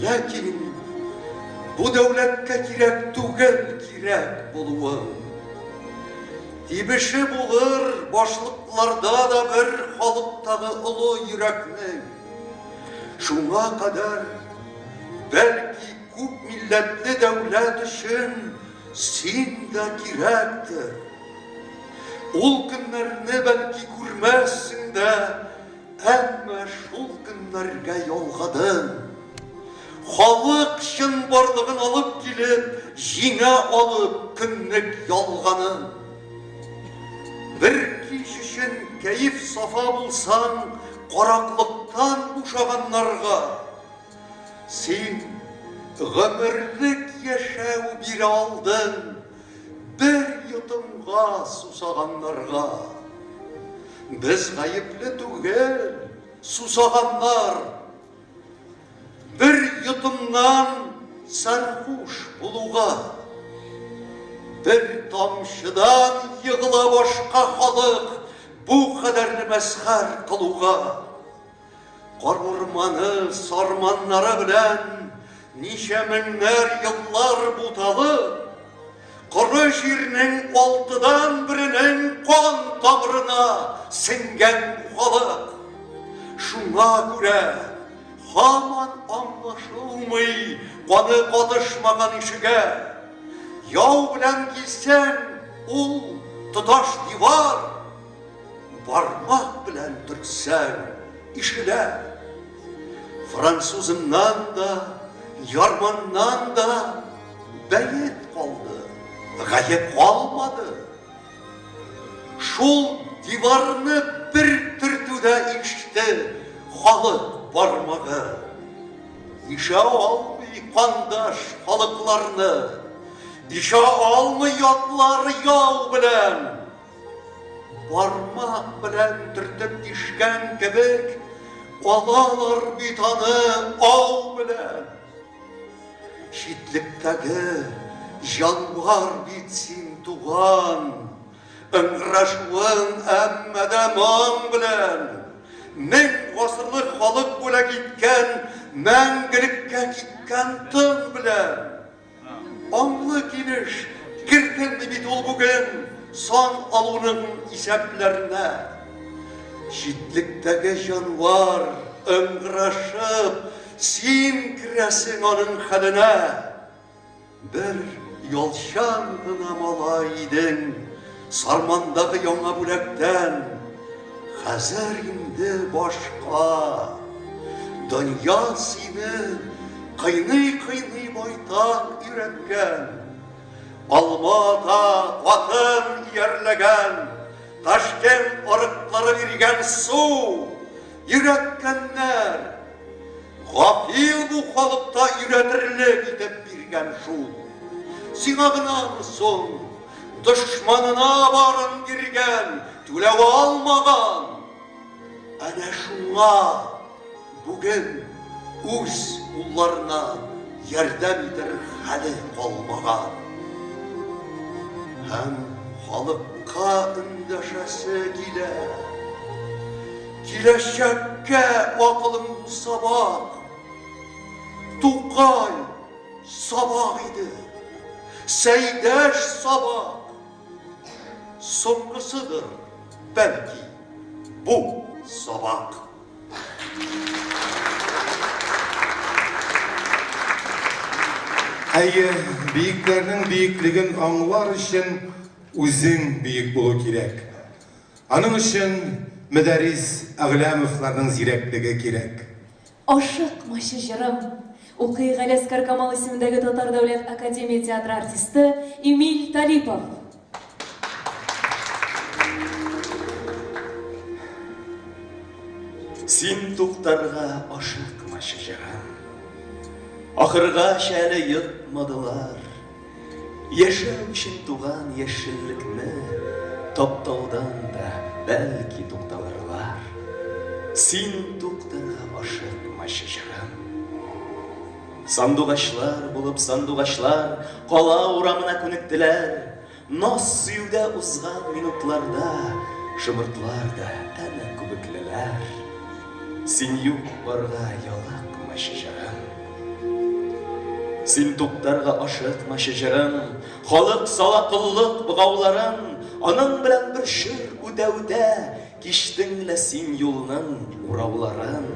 Ләкин бу дәүләткә кирәк түгел кирәк булуың. Тибеше булыр башлыкларда да бер халыктагы олы йөрәкнең. Шуңа кадәр, бәлки, күп милләтле дәүләт өчен син дә кирәктер. Ул көннәрне бәлки күрмәссең дә, әмма шул көннәргә ялгадың. Халык чынбарлыгын алып килеп, җиңә алып көнлек ялганын. Бер кич өчен кәеф-сафа булсаң, караклыктан бушаганнарга, син гомерлек яшәү бирә алдың бер йотымга сусаганнарга. Без гаепле түгел, сусаганнар, бер йотымнан сәрхуш булуга. Бер тамчыдан егыла башка халык бу кадәрле мәсхәр кылуга. Кар урманы сарманнары белән ничә меңнәр еллар буталып, коры җирнең алтыдан беренең кан тамырына сеңгән бу халык. Шуңа күрә һаман аңлашылмый каны катышмаган ишегә. Яу белән килсәң, ул тоташ дивар, бармак белән төртсәң, ишелә. Французыннан да, ярманнан да бәет калды, гаеп калмады. Шул диварны бер төртүдә иште халык бармагы. Ишә алмый кандаш халыкларны, ишә алмый ятлар яу белән. Бармак белән төртеп тишкән кебек, алалар бит аны ау белән. Читлектәге җанвар бит син, туган, ыңгырашуың әмма дә моң белән. Мең гасырлык халык бүләк иткән мәңгелеккә киткән тын белән. Аңлы килеш кертелми бит ул бүген сан алуның исәпләренә. Читлектәге җанвар ыңгырашып, син керәсең аның хәленә. Бер ялчан гына малай идең, Сармандагы яңа бүләктән. Хәзер инде башка. Дөнья сине кыйный-кыйный байтак өйрәткән. Алма-Ата атын иярләгән, Ташкент арыклары биргән су өйрәткәннәр. Гафил бу халыкта өйрәтерлек итеп биргән шул. Сиңа гынамы соң? Дошманына барын биргән, түләү алмаган. Әнә шуңа бүген үз улларына ярдәм итәр хәле калмаган. Һәм халыкка эндәшәсе килә. Киләчәккә акылың сабак. Тукай сабак иде. Сәйдәш сабак. Соңгысыдыр, бәлки, бу сабак. Әйе, биекләрнең биеклеген аңлар өчен үзең биек булу кирәк. Аның өчен Мөдәррис Әгъләмовларның зирәклеге кирәк. Ашыкмачы, җырым! Укый Галиәсгар Камал исемендәге Татар дәүләт академия театры артисты Эмиль Талипов. Син туктарга ашыкмачы, җырым. Ахыргача әле йотмадылар. Яшәү өчен туган яшеллекне таптаудан да, бәлки, тукталырлар. Син туктарга ашыкмачы, җырым. Сандугачлар булып сандугачлар кала урамына күнектеләр. Наз сөюдә узган минутларда шомыртлар да әнә күбеклеләр. Син юк барга ялыкмачы, җырым. Син туктарга ашыкмачы, җырым. Халык сала коллык богауларын, аның белән бер чор үтә-үтә, кичтең лә син юлның урауларын.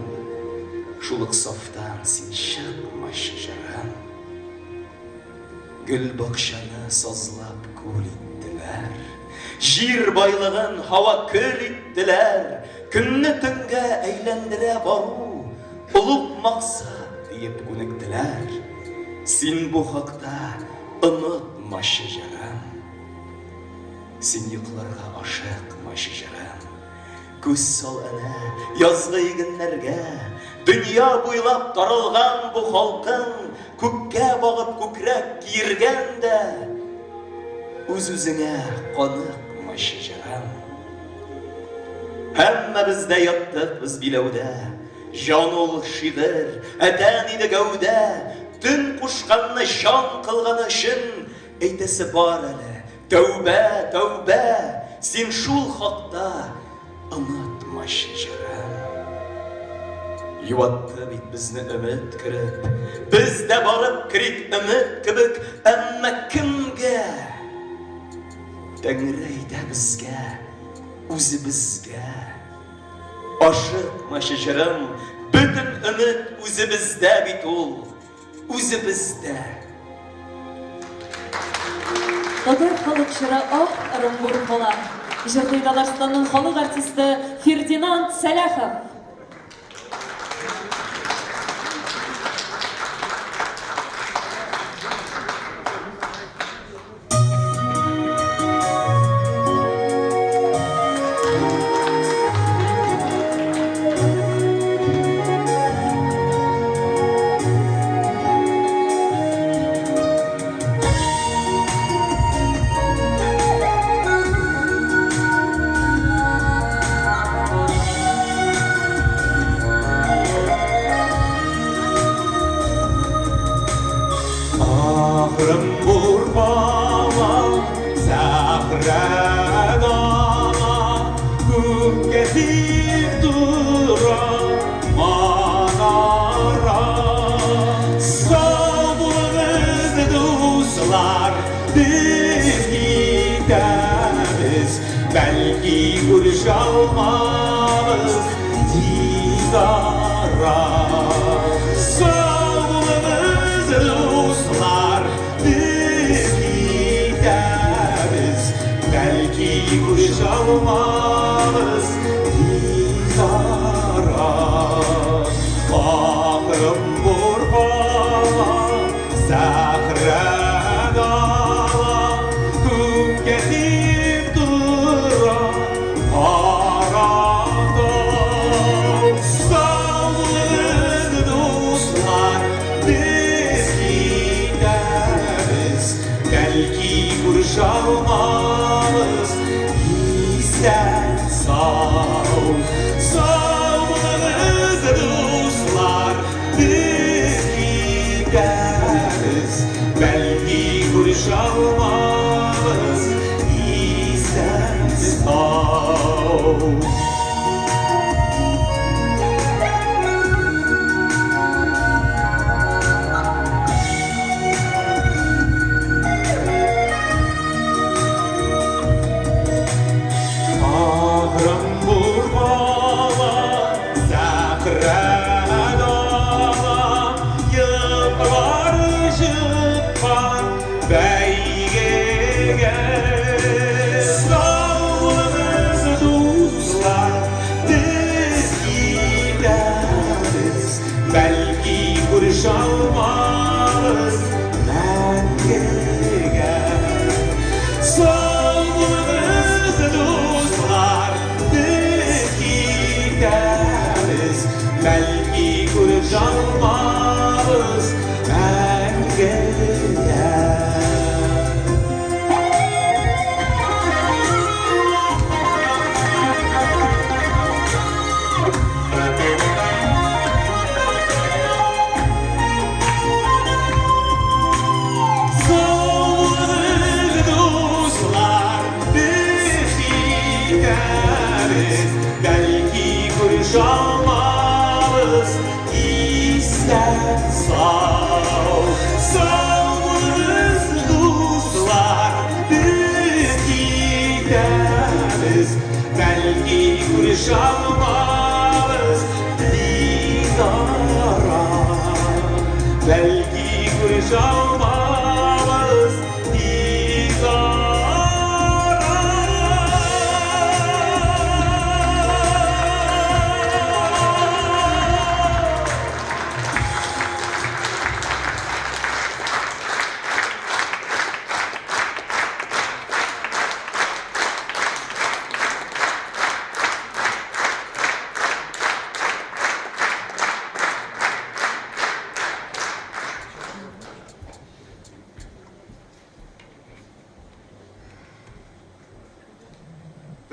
Шул ук сафтан син чыкмачы, җырым. Гөлбакчаны сазлап күл иттеләр. Җир байлыгын һава көл иттеләр. Көнне төнгә әйләндерә бару олуг максат диеп күнектеләр. Син бу хакта онытмачы, җырым. Син йокларга ашыкмачы, җырым. Күз сал әнә язгы игеннәргә, Дөнья буйлап таралган бу халкың Күккә багып күкрәк киергән дә, Үз-үзеңә каныкмачы, җырым. Һәммәбез дә яттык без биләүдә, Җан ул шигырь, ә тән иде гәүдә, Төн кушканны җан кылганы өчен Әйтәсе бар әле, Тәүбә, тәүбә, син шул хакта онытмачы, җырым. Юатты бит безне өмет кереп, без дә барып керик өмет кебек, әмма кемгә? Тәңре әйтә безгә, үзебезгә. Ашыкмачы, җырым, бөтен өмет үзебездә бит ул. Үзебездә. Татар халык җыры Ак Ырынбур була. Җырлый Татарстанның халык артисты Фердинанд Сәлахов. Сәхрә дала, күккә тиеп тора манара. Сау булыгыз, дуслар, без китәбез, бәлки күрешә алмабыз тиз ара. Сау булыгыз, дуслар, без китәбез, бәлки күрешә алмабыз тиз ара. Акрын кала, сәхрә дала, күккә тиеп тора кара тау. Сау булыгыз, дуслар, без китәбез, бәлки күрешә алмабыз исән сау. Сау булыгыз, дуслар, без китәбез, бәлки күрешә алмабыз исән сау. Акрын кала, сәхрә дала, елкылар чыккан бәйгегә. Сау булыгыз, дуслар, без китәбез, бәлки күрешә алмабыз мәңгегә. Сау булыгыз, дуслар, без китәбез, бәлки күрешә алмабыз мәңгегә. Сау булыгыз, дуслар, без китәбез, бәлки күрешә алмабыз исән сау. Сау булыгыз, дуслар, без китәбез, бәлки күрешә алмабыз тиз ара. Бәлки күрешә алмабыз тиз ара.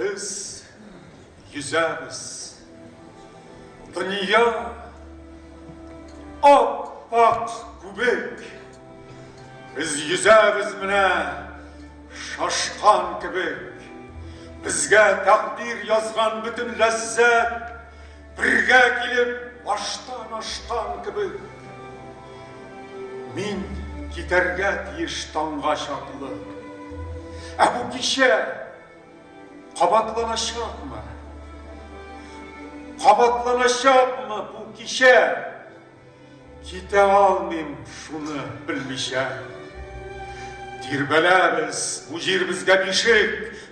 Без йөзәбез. Дөнья ап-ак күбек. Без йөзәбез менә шашкан кебек. Безгә тәкъдир язган бөтен ләззәт бергә килеп баштан ашкан кебек. Мин китәргә тиеш таңга чаклы. Ә бу кичә кабатланачакмы? Кабатланачакмы бу кичә? Китә алмыйм шуны белмичә. Тирбәләбез, бу җир безгә бишек,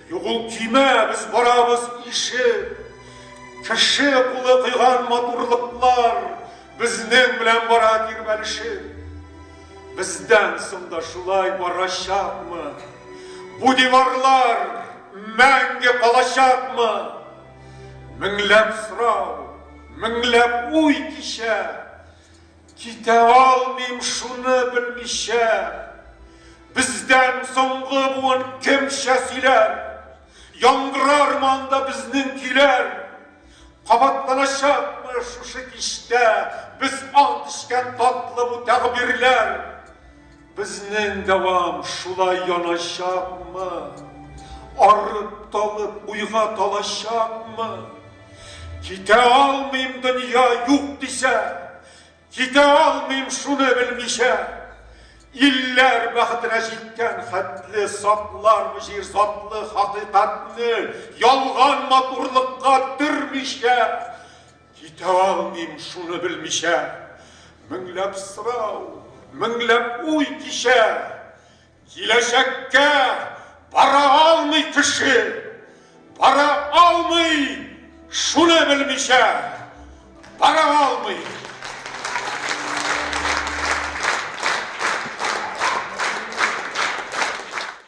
юк ул көймә, без барабыз ишеп. Кеше кулы кыйган матурлыклар безнең белән бара тирбәлешеп. Бездән соң да шулай барачакмы? Бу диварлар мәңге калачакмы? Меңләп сорау, меңләп уй кичә. Китә алмыйм шуны белмичә. Бездән соңгы буын кемчә сөйләр? Яңгырармы анда безнең көйләр? Кабатланачакмы шушы кичтә без ант эчкән татлы бу тәгъбирләр? Безнең дәвам шулай яначакмы? Арып талып уйга талачакмы? Китә алмыйм дөнья юк дисә, Китә алмыйм шуны белмичә. Илләр бәхетенә җиткән хәтле саклармы җир затлы хакыйкатьне ялган матурлыкка төрмичә? Китә алмыйм шуны белмичә. Меңләп сорау, меңләп уй кичә. Киләчәккә бара алмый кеше, бара алмый шуны белмичә, бара алмый.